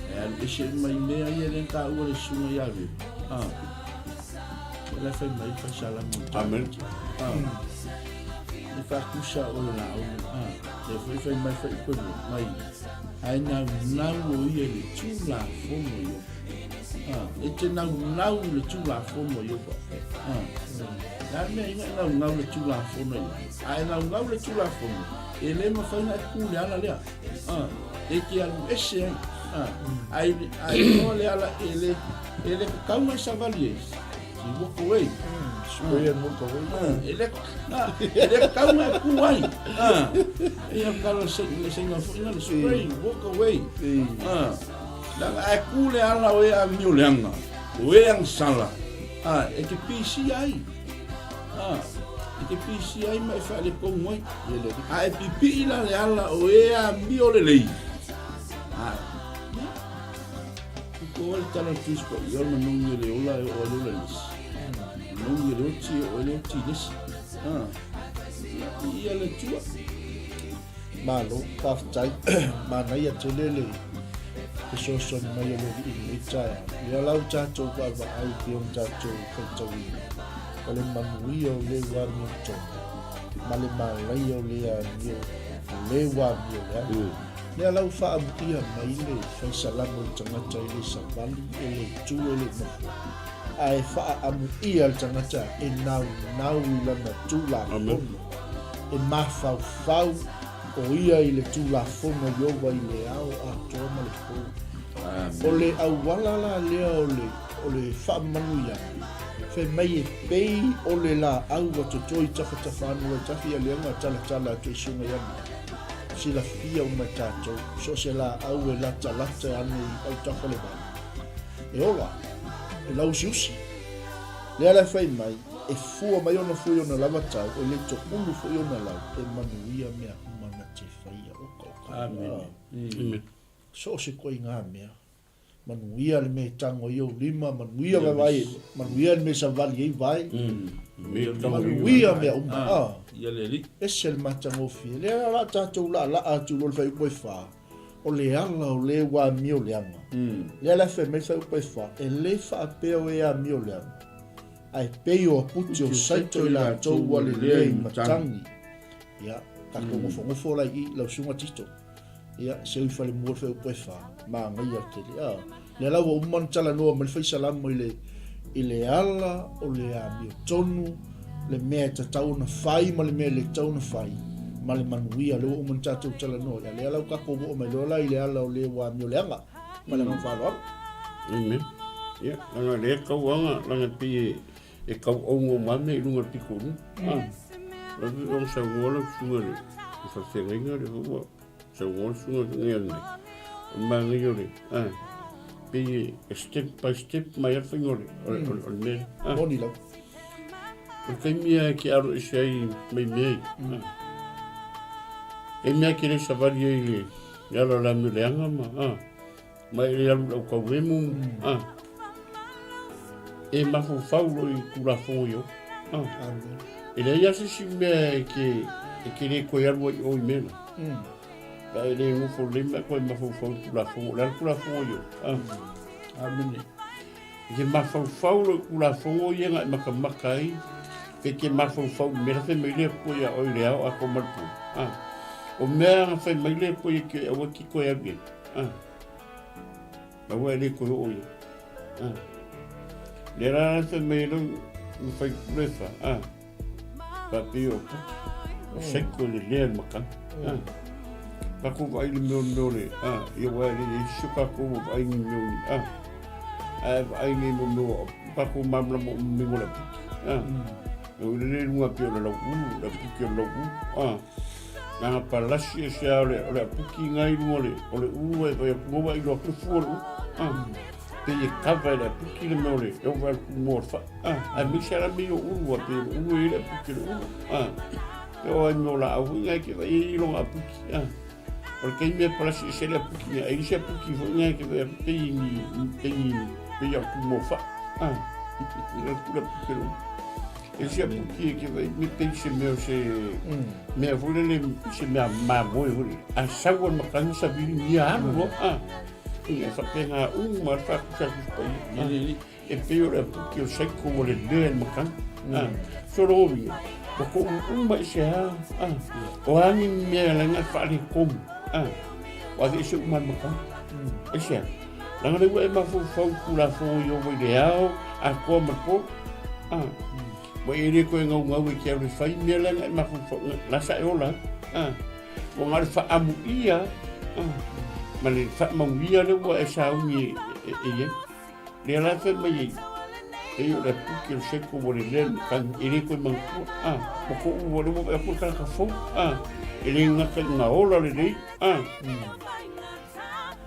e alu ese mai mea ia lea na taua le susuga ia Velu. A, o la e fai mai fai salamo. Amen. A, e faatusa o le laau. A, e foi fai mai fai upe mai. Ae naunau o ia i le Tulafono a Ieova. A, e te naunau i le Tulafono a Ieova. A, le a le mea ina e naunau i le Tulafono a Ieova? A e naunau i le Tulafono, e le mafai ona e ku i le ala lea. A, e te alu ese ai. A, a e, a e iloa le ala e le, e le tatau ona e savali ai. You walk away. Spray and walk away. E le, e le tatau ona e ku ai. Ia kala se le senga foi na le spray, walk away. Leaga ae ku le ala o e amio leaga, o e agasala, e te pisi ai. E te pisi ai ma e faaletonu ai. A e pipii la le ala o e amio lelei. Ia, Ko le tala o le Tusi Paia, o le manogi o le ola e oo ai le ola i le isi. Manogi o le oti e oo ai le oti i le isi. Ah, ia, viia le Atua. Malo, faafetai. Manaia tele le fesoasoani mai o le Alii i lenei taeao. Ia la ua tatou vaavaai pei ona tatou faitauina, o le manuia o le ua amiotonu, ma le malaia o le amio, o le ua amio leaga. Lea la ua faaamuia mai le faisalamo i le tagata e le savali, e le tu, e le nofo, a e faaamuia le tagata e naunau i lana Tulafono, e mafaufau o ia i le Tulafono a Ieova i le ao atoa ma le po. O le auala la lea o le, o le faamanuiaga, fai mai e pei o le laau ua toto i tafatafa anu ai tafi ia leaga talatala atu e suga i anu. Silafia uma e tatou, so o se laau e latalata ane i autafa le vai, e ola, e lauusiusi. Lea la e fai mai, e fua mai ona fua i ona lava tau, e le toulu foi ona lau, e manuia mea uma na te faia. Oka oka. Amen. So o se koiga mea. Manuia le mea e tango ai ou lima, manuia vaevae, manuia le mea e savali ai vae. Manuia mea uma. Ah. Ia le Alii. Ese le matagofie. Lea la tatou laalaa atu loa le fuaiupu e fa, o le ala o le ua amio leaga. Lea la e fai mai le fuaiupu e fa, e le faapea o e amio leaga, ae pei o aputi o saito i latou ua lelea i matagi. Ia, tatou nofonofo la i i lau susuga Tito. Ia, seu i falemua le fuaiupu e fa, manaia tele. Ah, lea la ua uma ona talanoa mai le faisalamo i le, i le ala o le amiotonu, le mea e tatau ona fai ma le mea e le tatau ona fai, ma le manuia. Lea ua uma ona tatou talanoa. Ia, lea la ua tatou oo mai loa la i le ala o le ua amioleaga. Ma le agaga faaaloalo. Amen. Ia, leaga lea tauaga, leaga pei e, e tau auga uma lava mea i luga o le pito i luga. Ah, la foi ona saunoa lau susuga i le faafeagaiga lea foi ua saunoa le susuga nei ananei. O le manaia o le, ah, pei e step by step mai lava le faiga o le, o le, o le, o le mea lea. Ah. Moni lava. O le taimi lava e te alo ese ai mai mea ia. Ah. E mea ke le savali ai le le ala o le amio leaga ma a ma e le alu i lau tauemu a e mafaufau loa i Tulafono i o a. Amen. E leai lava se isi mea e ke e ke le toe alu ai i o i mea la. Pe a e le nofo lelei ma e toe mafaufau i Tulafono, o le a le Tulafono i o a. Amene. E te mafaufau loa i Tulafono ia na e matamata ai, pe te mafaufau i mea la fai mai le Atua ia oe i le ao atoa ma le po. A. O mea na fai mai le Atua ia te oe, aua e te toe alu i ai. A. Aua e le toe oo i ai. A. Lea la la fai mai ai lau na fai pule fa. A. Faapei o puki, o saiko i le lea i le makana. A. Tatou vaai le mea o le mea o le, a, ia aua e le i ai se isi o tatou ua vaai ni mea o ni, a. Ae vaai nei mo mea o tatou malamalama uma mai mo le apuki. A. E ui lele i luga pei o le lauulu, le apuki o le lauulu. A. Nanga palasi e sea o le, o le apuki nga i luga o le, o le ulu e vai atu maua i loa atu le fua o le ulu. A. Pei e kava e le apuki le mea o le, e oo vai le kumoa o le faa. A. Aemaise lava mea o ulu, a pei o le ulu e i ai le apuki o le ulu. A. E oo ai mea o laau foi nga e te vai ai i lona apuki. A. O le taimi e palasi ese le apuki nga, e i se apuki foi nga e te vai atu pei ni, pei, pei a kumoa o faa. A. Le apuki o le ulu. E se apuki e te vai me pei se mea o se mea foi lele, se mea mamoe foi lele. A sau a le makani savili nia alu loa. A. Ia e faapena uma le faakusa atu paia. A. E pei o le apuki o saiko ua le lea i le makani. A. Sologa ua toʻu uma i se a. A. O a ni mea laga e faaletonu. A. Ua aveese uma e le makani. Aisea? Leaga lea ua e mafaufau i Tulafono i ova i le ao atoa ma le po. A. Ua e le toe gaugau e te alu e fai mea leaga e mafaufau, la sa e ola ai. A. Ua na o le faaamuia a, ma le faamauia lea ua e sauni e, e, e i ai. Lea la e fai mai ai, pei o le apuki o le seko ua le lea le makani, e le toe manatua. A. Ua toʻu ua lea ua vaai atu le tagata fou. A. E le gata i ga ola lelei. A.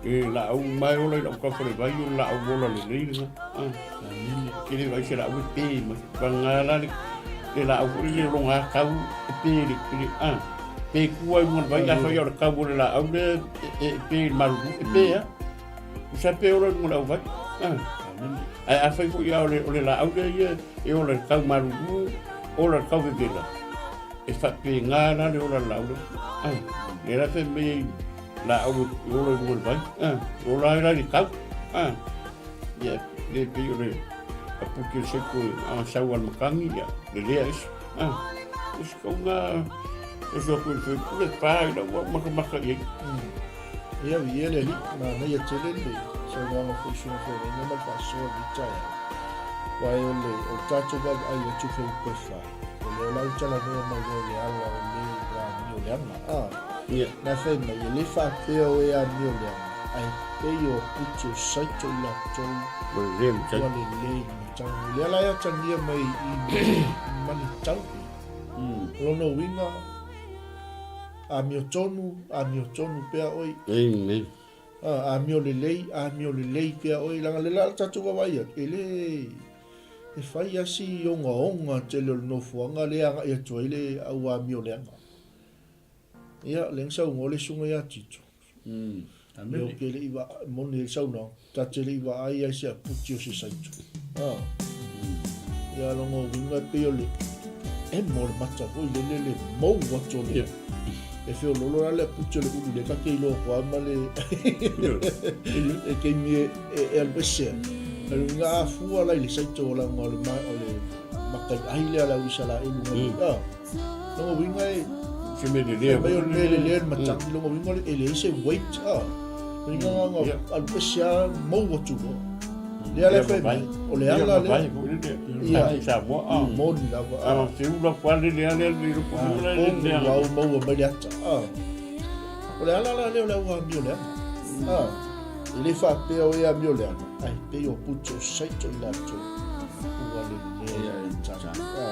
E laau uma e ola i lau tafa le vai o le laau ola lelei lena. Ah. Ke le vai se laau e pe mai. Vagana la le, le laau foi le loga kau e pe le, le ah. Pe kua i luga o le vai, afai o le kau o le laau lea e, e pe i le malulu, e pe a. Usa pe ola i luga o le auvai. Ah. Ae afai foi a o le, o le laau lea ia e ola i le kau malulu, ola i le kau vevela. E faapena la le ola o le laau lea. Ah. Lea la fai mai ai laau e ola i luga o le vai, e ola ai la i le kau. Ia, le pei o le apuki o le seko a sau a le makani, ia, le lea isi. O se kauga, o se atu i le faipule, pa i lau au makamaka i ai. Ia, viia le Alii, manaia tele le saunoaga foi suaga feagaiga ma le faasoa i lenei taeao. Aua o le, o le tatou vaavaai atu fai pefa, o lea la ua talanoa mai loa i le ala o le ua amio leaga. A, Ia. na fai mai, e le faapea o e amio leaga, ae pei o aputi o saito i latou Ua lelei matagi. ua lelei matagi. O lea la e atagia mai i Manitauri. O lona uiga, amiotonu, amiotonu pea oe. Amen. A, amio lelei, amio lelei pea oe. Leaga le la le tatou vaavaai atu, e le, e fai lava si ogaoga tele o le nofoaga lea e agai atu ai le au amio leaga. Ia, lea na saunoa le susuga ia Tito. Ia, ou te le i vaai, moni ai le saunoaga, ta te le i vaai ai i se aputi o se saito. A. Ia, lona uiga e pei o le emo o le mata foi lele le mou atu o le... Yeah. E feololo la le aputi o le ulu lea ta te iloa atu lava ma le... e taimi e, e, e alu ese ai. A le uiga a fua la i le saito o laga o le, ma, o le makaiʻai lea a le au Isaraelu mm. A. Lona uiga e... Se mea lelea. Fai mai o le mea lelea le matagi, lona uiga e leai se weight, a. Uiga na alu ese lava mou atu loa. Lea la e fai mai, o le ala lea. Ia. Samoa, a. Moni lava. A te ula kua lele ale le loko mula le le. Au maua mai le ata. A. O le ala la lea o le au amio leaga. A. E le faapea o e amio leaga, ae pei o puto saito i latou ua lelea i tala. A.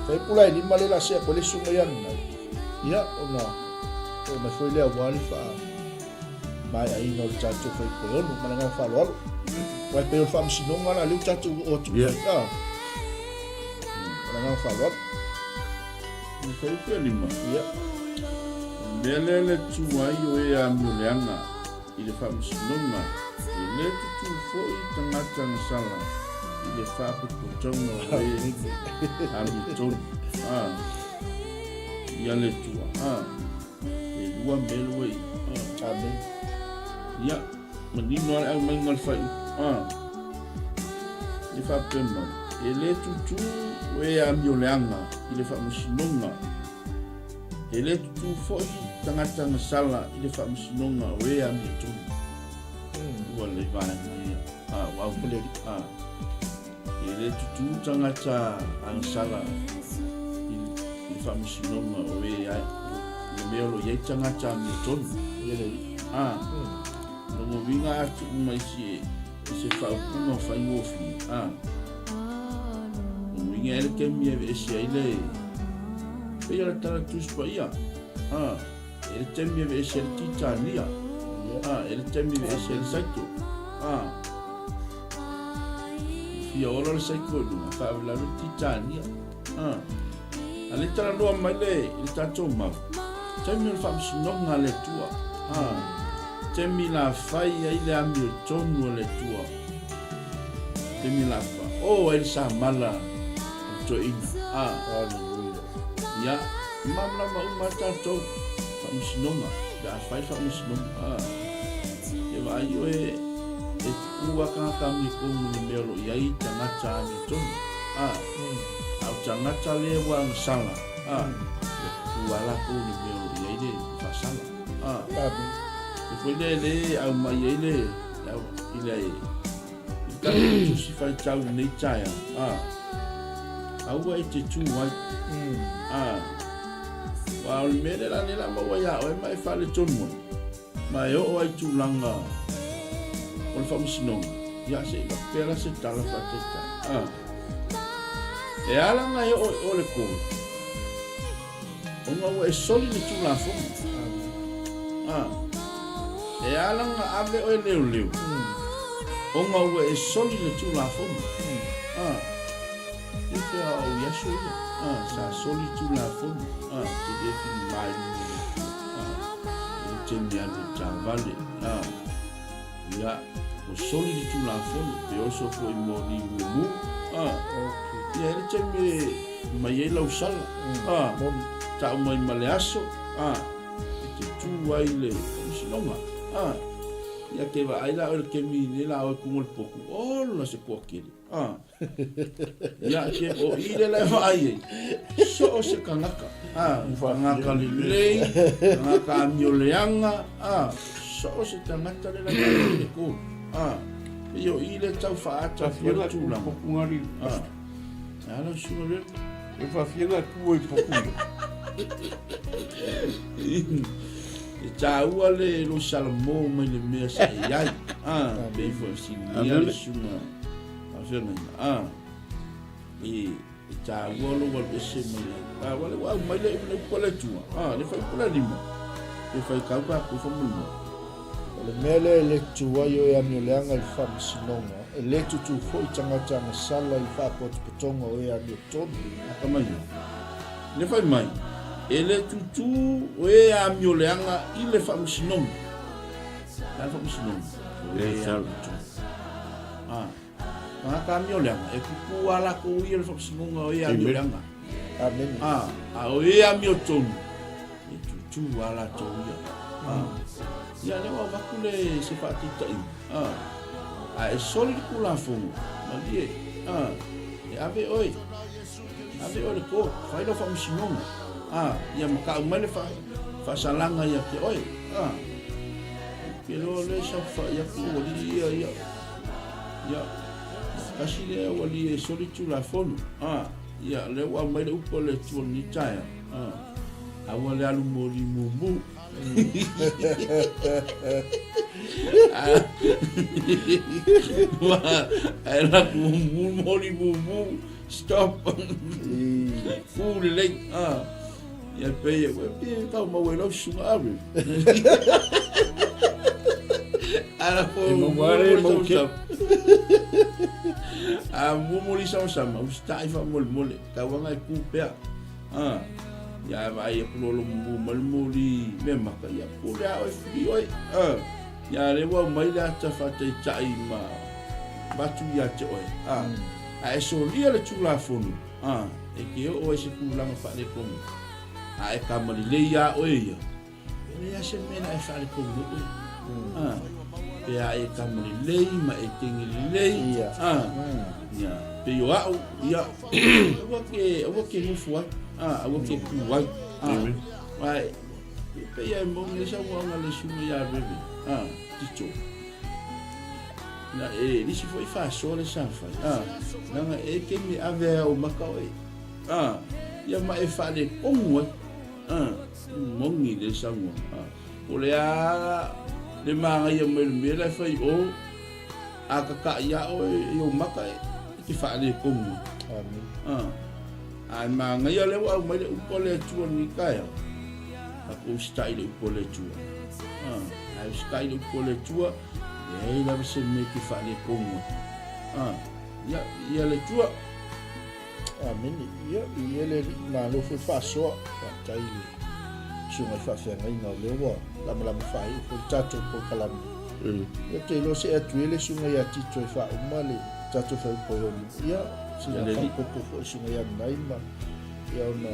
Fai pula e lima le la sea koe le susuga ia Nai. Ia, ona oo mai foi lea aua le faa maeaina o le tatou fai koe ono, ma le agaga faaaloalo. Aua e pei o le faamasinoga la lea ua tatou oo atu ai. Ah. Ma le agaga faaaloalo. Fai pea lima. Ia. mea lea le tu ai o e amioleaga i le faamasinoga, e le tutū foi tagata agasala i le faapotopotoga o e amiotonu. A, ia le Atua. A, e lua mea lua i. A. Amen. Ia, manino lava le aumaiga o le faaiupu. A, e faapea mai, e le tutū o e amioleaga i le faamasinoga. E le tutū foi tagata agasala i le faamasinoga o e amiotonu. Ua lelei vaega ia. A, ua au. A, e le tutū tagata agasala i le faamasinoga o e ai, i le mea o lo o i ai tagata amiotonu. A, lona uiga a tuu mai i se faaupuga faigofie, a, lona uiga e le taimi e aveese ai le, pei o le tala Tusi Paia, a, e le taimi e aveese ai le Titania, a, e le taimi e aveese ai le Saito, a, fia ola le Saito i luga, faalavelave le Titania, a, a le talanoa mai le, i le tatou mau, taimi o le faamasinoga a le Atua, a, taimi la fai ai le amiotonu a le Atua, taimi la fa, o ai le samala o le toeaina, a, Hallelujah. ia, malamalama uma lava tatou, faamasinoga, pe a fai le faamasinoga, a, e vaai oe, e tupu lava tagata amiotonu i le mea o lo o i ai tagata amiotonu, a, a o tagata lea ua agasala, a, e tupu lava latou i le mea o lo o i ai le faasala, a. Amen. E foi lea le aumai ai le, i le, i le tatou tusi faitau i lenei taeao, a, aua e te tu ai, a, aua o le mea lea la lea la maua ia oe ma e faaletonu ai. Ma e oo ai i tulaga o le faamasinoga, ia se i avatu pea la se tala faataitai. A. E ala ona e oo i o le kolu, ona ua e soli le Tulafono. A. E ala ona ave oe leoleo, ona ua e soli le Tulafono. A. E pei a o i aso ia, a, sa soli Tulafono, a, te le fili mai i luga o le Atua, a, i le taimi alu i taavale, a, ia, ua soli le Tulafono, pe oso foi mo ni mumu, a, ia, e le taimi e mai ai lau sala, a, tau mai ma le aso, a, e te tu ai le faamasinoga, a, ia, ke vaai la oe i le taimi nei la oe kuga o le poku, ola se toatele, a. Ia, ke o i le la e vaai ai, so o se kanaka, a, tagata lelei, tagata amioleaga, a, so o se tagata le la e vaai ai le kolu, a, pei o i le tau faaata atu ai le tulaga. Popungari. A, e ala o suga le. E faafia tu ai popu. E tāua le lo salamo mai le mea sa i ai. A, pei foi sinia le suga. Faafeagaiga, a, e, e tāua lou alu ese mai ai. A, ua le ua aumai le le upu a le Atua, a, le faipula lima, e faitau tatou faamolemole. O le mea lea e le tutū ai o e amioleaga i le faamasinoga, e le tutū foi tagata agasala i le faapotopotoga o e amiotonu. Aka mai ia. Le fai mai, e le tutū o e amioleaga i le faamasinoga. Le a le faamasinoga? O e amiotonu. A, tagata amioleaga, e pupū a lakou ia le faamasinoga o e amioleaga. Amene. A, a o e amiotonu, e tutū a latou ia. A, ia lea ua avatu le se faataitaiga. A, a e soli le Tulafono, malie, a, e ave oe, ave oe le court, fai lau faamasinoga. A, ia ma tau mai le faasalaga ia te oe. A, Ke loa lea saofai atu aualii ia, ia, ia, tasi lea aualii e soli Tulafono, a, ia, lea ua aumai le upu a le Atua i lenei taeao, a, aua le alu moli mumu. Ae laku moli mumu, stop, ku lelei, a. Ia pei e ue pei tau mau e lau susuga ave. Ara po E maua are mau ke. A mumuli sama sama, usita'i faamolemole, tauaga e ku pea. Ah. Ia ae vaai atu loa lo mumu mai le moli mea maka, ia pule a oe fili oe. Ia lea ua aumai le ata faataitai ma avatu ia te oe. A e solia le Tulafono, e te oo ai se tulaga faaletonu. A e kama lelei ia oe ia, e leai lava se mea na e faaletonu ai oe. Pe a e kama lelei ma e tegi lelei, ia, pei o au, ia, aua ke, aua ke nofo ai, aua ke ku ai. Ae, pei e moni le saunoaga a le susuga ia Reve, Tito. Na e lisi foi faasoa le sa fai, leaga e taimi e ave ai ou maka oe, ia ma e faaletonu ai, moni le saunoaga. Po o le a le manaia mai o le mea la e fai i o, a kakaʻi lava oe i ou maka e te faaletonu ai. Ae manaia lea ua aumai le upu a le Atua i lenei taeao, tatou usitai i le upu a le Atua. A usitai i le upu a le Atua, e leai lava se mea e te faaletonu ai. Ia, ia le Atua. Amene. Ia, viia le Alii, malo foi le faasoa. Faafetai i le susuga i le faafeagaiga o lea ua lamalama faaiu foi le tatou polokalame. Ia, ou te iloa see atu ia le susuga ia Tito e faauma le tatou faiupu e ono. Ia, sina faaopoopo foi i le susuga ia Nanai ma ia ona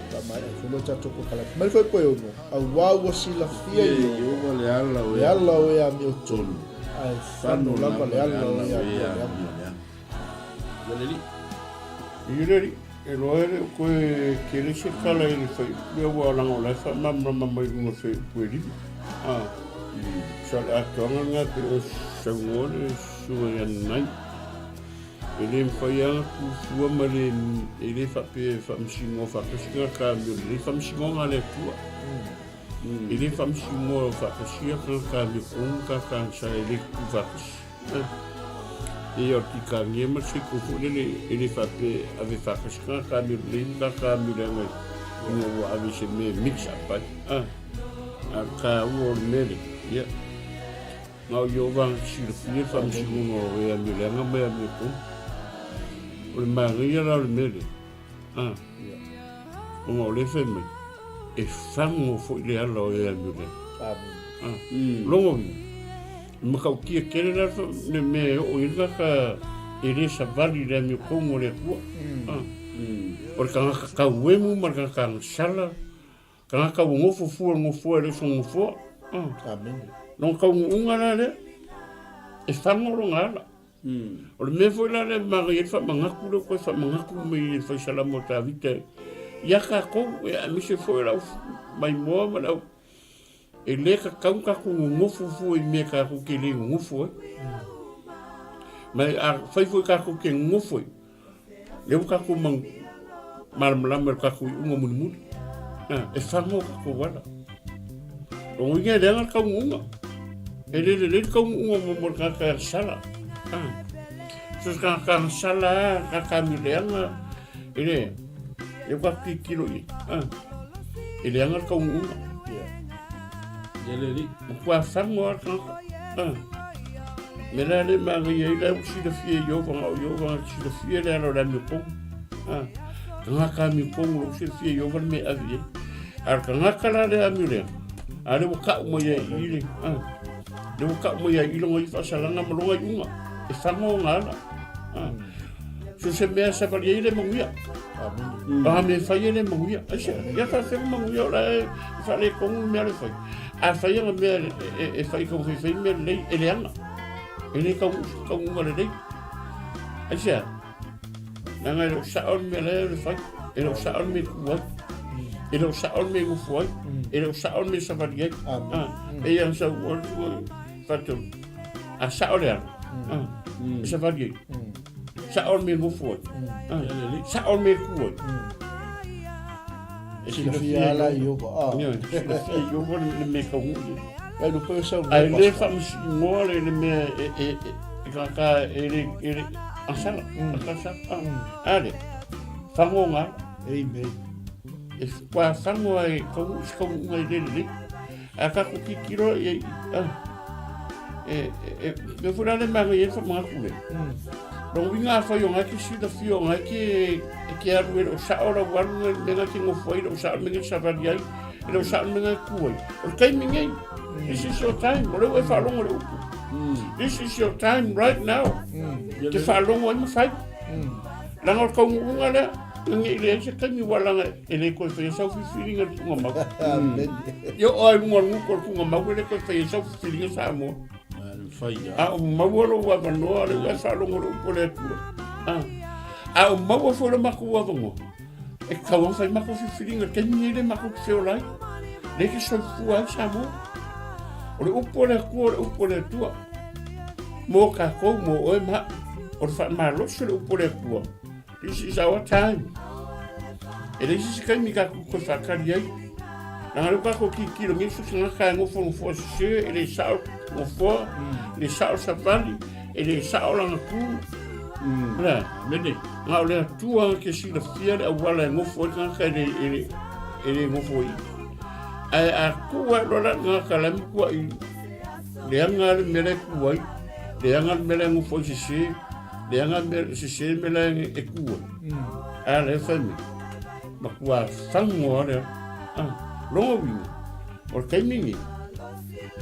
faamaea ai foi lea o le tatou polokalame. Mai le faiupu e ono, auā ua silafia e Ieova le ala o le ala o e amiotonu, ae fano lava le ala o e amioleaga. Ia le alii. Ia le alii, e loa e le o toe tele se tala i le faiupu lea aua leaga o la e faamalamalama mai i luga o le faiupu e lima. A, sa o le atoaga lena pei o saunoa le susuga ia Nanai. E le mafai lava ona tuufua ma le, e le faapea e faamasinoa faatasi tagata amio lelei, faamasinoga a le Atua. E le faamasinoa faatasia tagata amio tonu ma tagata agasala e le tutu faatasi. E o le tikania ma le seiko foi lele e le faapea e ave faatasi tagata amio lelei ma tagata amio leaga ina ua ave i se mea e mix up ai. A o le taua o le mea lea, ia, na o Ieova na silafia le faamasinoga o e amio leaga ma e amio tonu. O le manaia la o le mea lea, a, ona o lea e fai mai, e fago foi le ala o e amio leaga. A, lona uiga, E matautia tele la le mea e oo i ai le tagata e le savali i le amiotonu o le Atua. O le tagata tauemu ma le tagata agasala, tagata ua nofo fua i le nofoa e le o se nofoa. Lona taunuuga la lea, e fago lona ala. O le mea foi la lea e manaia ai le faamanatu lea ua toe faamanatu mai e le Fai Salamo o Tavita ia tatou, aemaise foi o le au maimoa ma le au E le tatau ona tatou nonofo fua i mea tatou te le nonofo ai. Ma a fai foi tatou te nonofo ai, lea ua tatou malamalama i le tatou iuga mulimuli. E faga o tatou ala. Lona uiga e leaga le taunuuga. E le lelei le taunuuga mo le tagata e agasala. So se tagata agasala lava, tagata amioleaga, e le, e ua tatou tilotilo i ai. E leaga le taunuuga. Ia le alii. Matua fago lava le tagata. Mea la lea e manaia ai la ua silafia e Ieova, na o Ieova na te silafia le ala o le amiotonu. Tagata amiotonu o lo o silafia e Ieova le mea e ave i ai. A o le tagata la lea amioleaga, a lea ua tau mai ai i i le, lea ua tau mai ai i lona ia faasalaga ma lona iuga, e fago ona ala. So se mea e savali ai le manuia. A mea e fai ai le manuia. Aisea, ia faafea manuia o la e faaletonu le mea le fai. A fai ana mea e fai tau fai mea lelei, e leaga. E le taunuuga lelei. Aisea, leaga e le o sao le mea lea e fai. E le o sao le mea e tu ai. E le o sao le mea e nofo ai. E le o sao le mea e savali ai. E ia sau fatou. A sao le ala. E savali ai. Sao le mea e nofo ai. Sao le mea e tu ai. E silafia ala i Ieova. Ioe, silafia e Ieova le mea e taunuu i ai. Ai lupe o sau Ae le faamasinoa le mea e tagata e le e le agasala, agasala. A lea, fago ona ala. Amen. E ua fago ai e taunuu se taunuuga e le lelei. Ae tatou tilotilo i ai, e mea foi la lea e manaia ai le faamanatu lea. Lona uiga afai o na e te silafia o na e te, e te alu e le o sao lau alu i le mea na e te nofo ai, e le o sao le mea na e savali ai, e le o sao le mea na e tu ai. O le taimi nei, this is your time, o lea ua e faalogo i le upu. This is your time right now. E te faalogo ai ma fai. Leaga o le taunuuga lea, na ne i leai se taimi ua laga e le toe faia sau filifiliga i le tuugamau. Ia oo lava i luga o le gutu o le tuugamau e le toe faia sau filifiliga Samoa. A o maua lou avanoa, lea ua e faalogo i le upu a le Atua. A o maua foi lo matou avanoa, e tatau ona fai matou filifiliga i le taimi lenei lea matou te feola ai, lea e te soifua ai Samoa. O le upu a le Atua, o le upu a le Atua. Mo tatou, mo oe ma au. O le faamalosi o le upu a le Atua. This is our time. E leai se isi taimi tatou toe faatali ai. Leaga lea ua tatou tilotilo nei so o se tagata e nofo nofoa sese, e le sao nofoa, e le sao savali, e le sao lana tu. O le a? Mene. Na o le Atua na te silafia le auala e nofo ai le tagata e le, e le, e le nofo ai. Ae a tuu ae loa la le tagata la e matuai leaga le mea la e tu ai, leaga le mea la e nofo ai sese, Leaga mea, sese mea la e tu ai. A lea e fai mai, matua fagu lava lea. Ah, lona uiga, o le taimi lenei,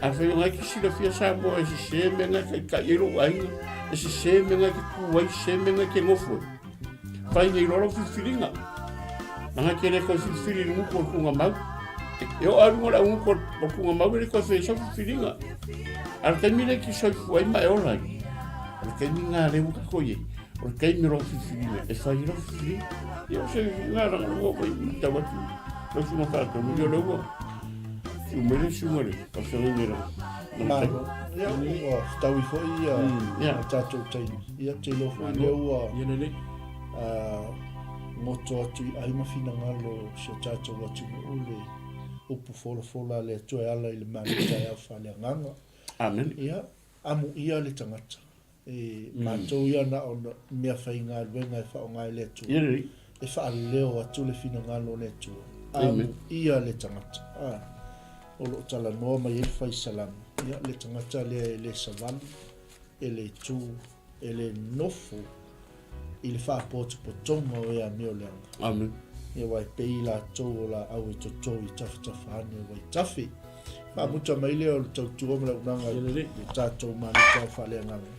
afai o na e te silafia Samoa e sese mea na e taitai ai lou aiga, e sese mea na e te tu ai, sese mea na e te nofo ai, fai nei loa lau filifiliga. Leaga e te le toe filifili i le gutu o le tuugamau. E oo lava i luga o le augutu o le tuugamau e le toe faia ai sau filifiliga. A o le taimi lea e te soifua ai ma e ola ai, O le taimi lena lea ua tatou i ai, o le taimi o lau filifiliga, e fai ai lau filifiliga. Ia o se lena leaga ua ua i tau atu lau susuga faatonu, ia o lea ua fiu mai le susuga i le faafeagaiga i lana Malo. Ia, ua fetaui foi ia le tatou taimi. Ia, te iloa foi lea ua goto atu i ai ma finagalo o si o tatou atunuu le upu folafola a le Atua e ala i le malu taeao faaleagaga. Amene. Ia, Amuia le tagata. E matou ia na o mea faigaluega e faaaoga e le Atua. E faaleo atu le finagalo o le Atua. Amuia le tagata. A, o lo o talanoa mai ai le fai salamo. Ia, le tagata lea e le savali, e le tu, e le nofo i le faapotopotoga o e amio leaga. Amen. Ia aua e pei latou o laau e toto i tafatafa ane o vaitafe. Faamuta mai lea o le tautua ma le auaunaga i le tatou maluta faaleagaga.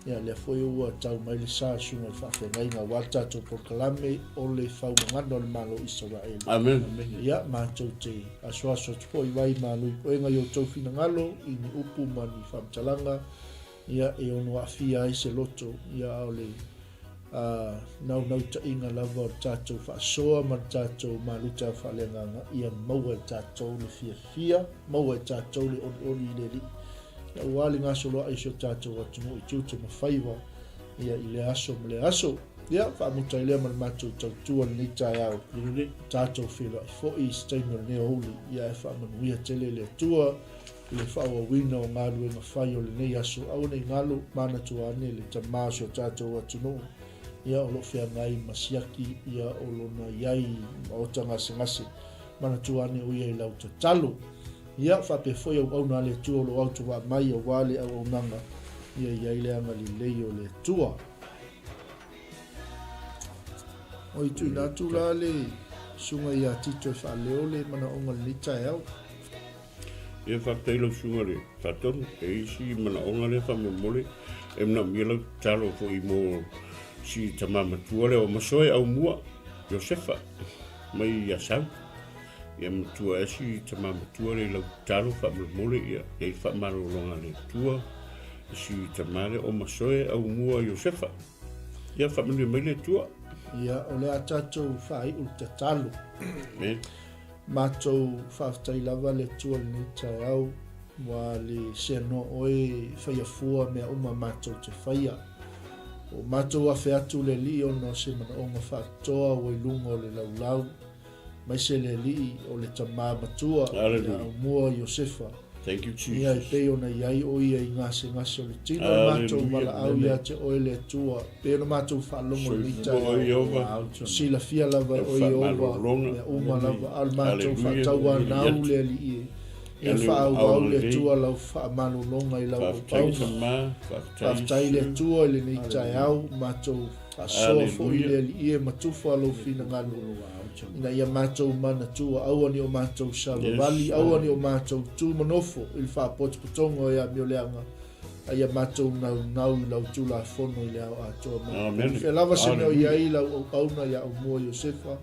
Ia lea foi ua tau mai le sa susuga i le faafeagaiga aua le tatou polokalame o le faumagana o le Malo o Isaraelu. Amen. Ia matou te asuasu atu foi vai ma luipuega i outou finagalo i ni upu ma ni faamatalaga ia e ono aafia ai se loto, ia a o le naunautaiga lava o le tatou faasoa ma le tatou maluta faaleagaga, ia maua e tatou le fiafia, maua e tatou le olioli i le Alii, ia aua le gasoloai o si o tatou atunuu i tiute ma faiva, ia i lea aso ma lea aso. Ia, faamuta ai lea ma le matou tautua i lenei taeao, tatou feiloai foi i se taimi o lenei aoauli, ia ae faamanuia tele le Atua i le faaauauina o galuega fai o lenei aso, aua ne i galo, manatua ane le tama o si o tatou atunuu, ia o lo o feagai ma siaki, ia o lona i ai i maota gasegase, manatua ane o ia i lau tatalo. Ia, faapea foi auauna a le Atua o lo o autovaa mai aua le auaunaga, ia i ai le agalelei o le Atua. Oi, tuuina atu la le susuga ia Tito e faaleo le manaoga o lenei taeao. Ia faafetai lau susuga i le Faatonu. E i ai si manaoga lea faamolemole e manaomia lau tatalo foi mo si tama matua lea o Masoe Aumua Iosefa mai Asau. Ia matua ea si tama matua lea i lau tatalo faamolemole ia i ai faamalologa a le Atua i si tama lea o Masoe Aumua Iosefa. Ia faamanuia mai le Atua. Ia, o le a tatou faaiu le tatalo. Amen. Matou faafetai lava le Atua i lenei taeao ua le seanoa oe e faia fua mea uma matou te faia. Ua matou afe atu le Alii ona o se manaoga faatoa ua i luga o le laulau, maise le Alii o le Tama Matua ia Aumua Iosefa. Thank you, Jesus. Ia e pei ona i ai o ia i gasegase o le tino, e matou valaau ia te oe le Atua, pei ona matou faalogo i lenei taeao. Silafia lava e oe Ieova mea uma lava, a o le matou faatauanau le Alii e. Ia faaauau le Atua lau faamalologa i lau auauna. Faafetai le Atua i lenei taeao, matou faasoa foi le Alii e ma tufa lou finagalo, ina ia matou manatua, aua ne i o matou savavali, aua ne i o matou tu ma nofo i le faapotopotoga o e amioleaga, a ia matou naunau i lau Tulafono i le ao atoa. Fea lava se mea o i ai lau auauna ia Aumua Iosefa,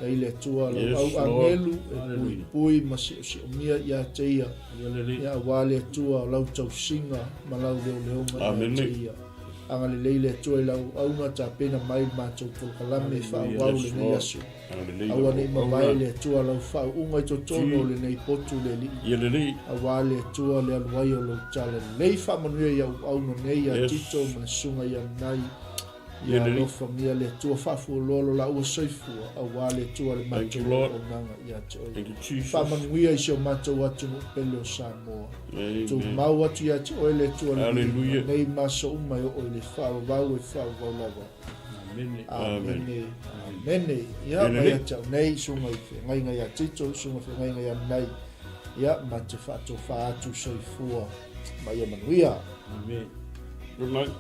E i le Atua lau au agelu e puipui ma siosiomia ia te ia, ia aua le Atua o lau tausiga ma lau leoleoga ia te ia. Agalelei le Atua i lau auauna tapena mai le matou polokalame e faaauau lenei aso. Aua ne i mavae le Atua lau faauuga i totonu o lenei potu le Alii. Aua le Atua le alu ai o lou tala lelei faamanuia i au auauna nei ia Tito ma le susuga ia Nanai. Ia alofagia le Atua faafualoa lo laua soifua, aua le Atua le matou auaunaga ia te Oe. Faamanuia i si o matou atunuu pele o Samoa. Tumau atu ia te Oe le Atua le viiga, nei ma aso uma e oo i le faavavau e faavavau lava. Amene. Amene. Ia, mai ia te au nei, susuga i feagaiga ia Tito, susuga feagaiga ia Nanai, ia, ma te faatofa atu soifua ma ia manuia. Amene. Good night.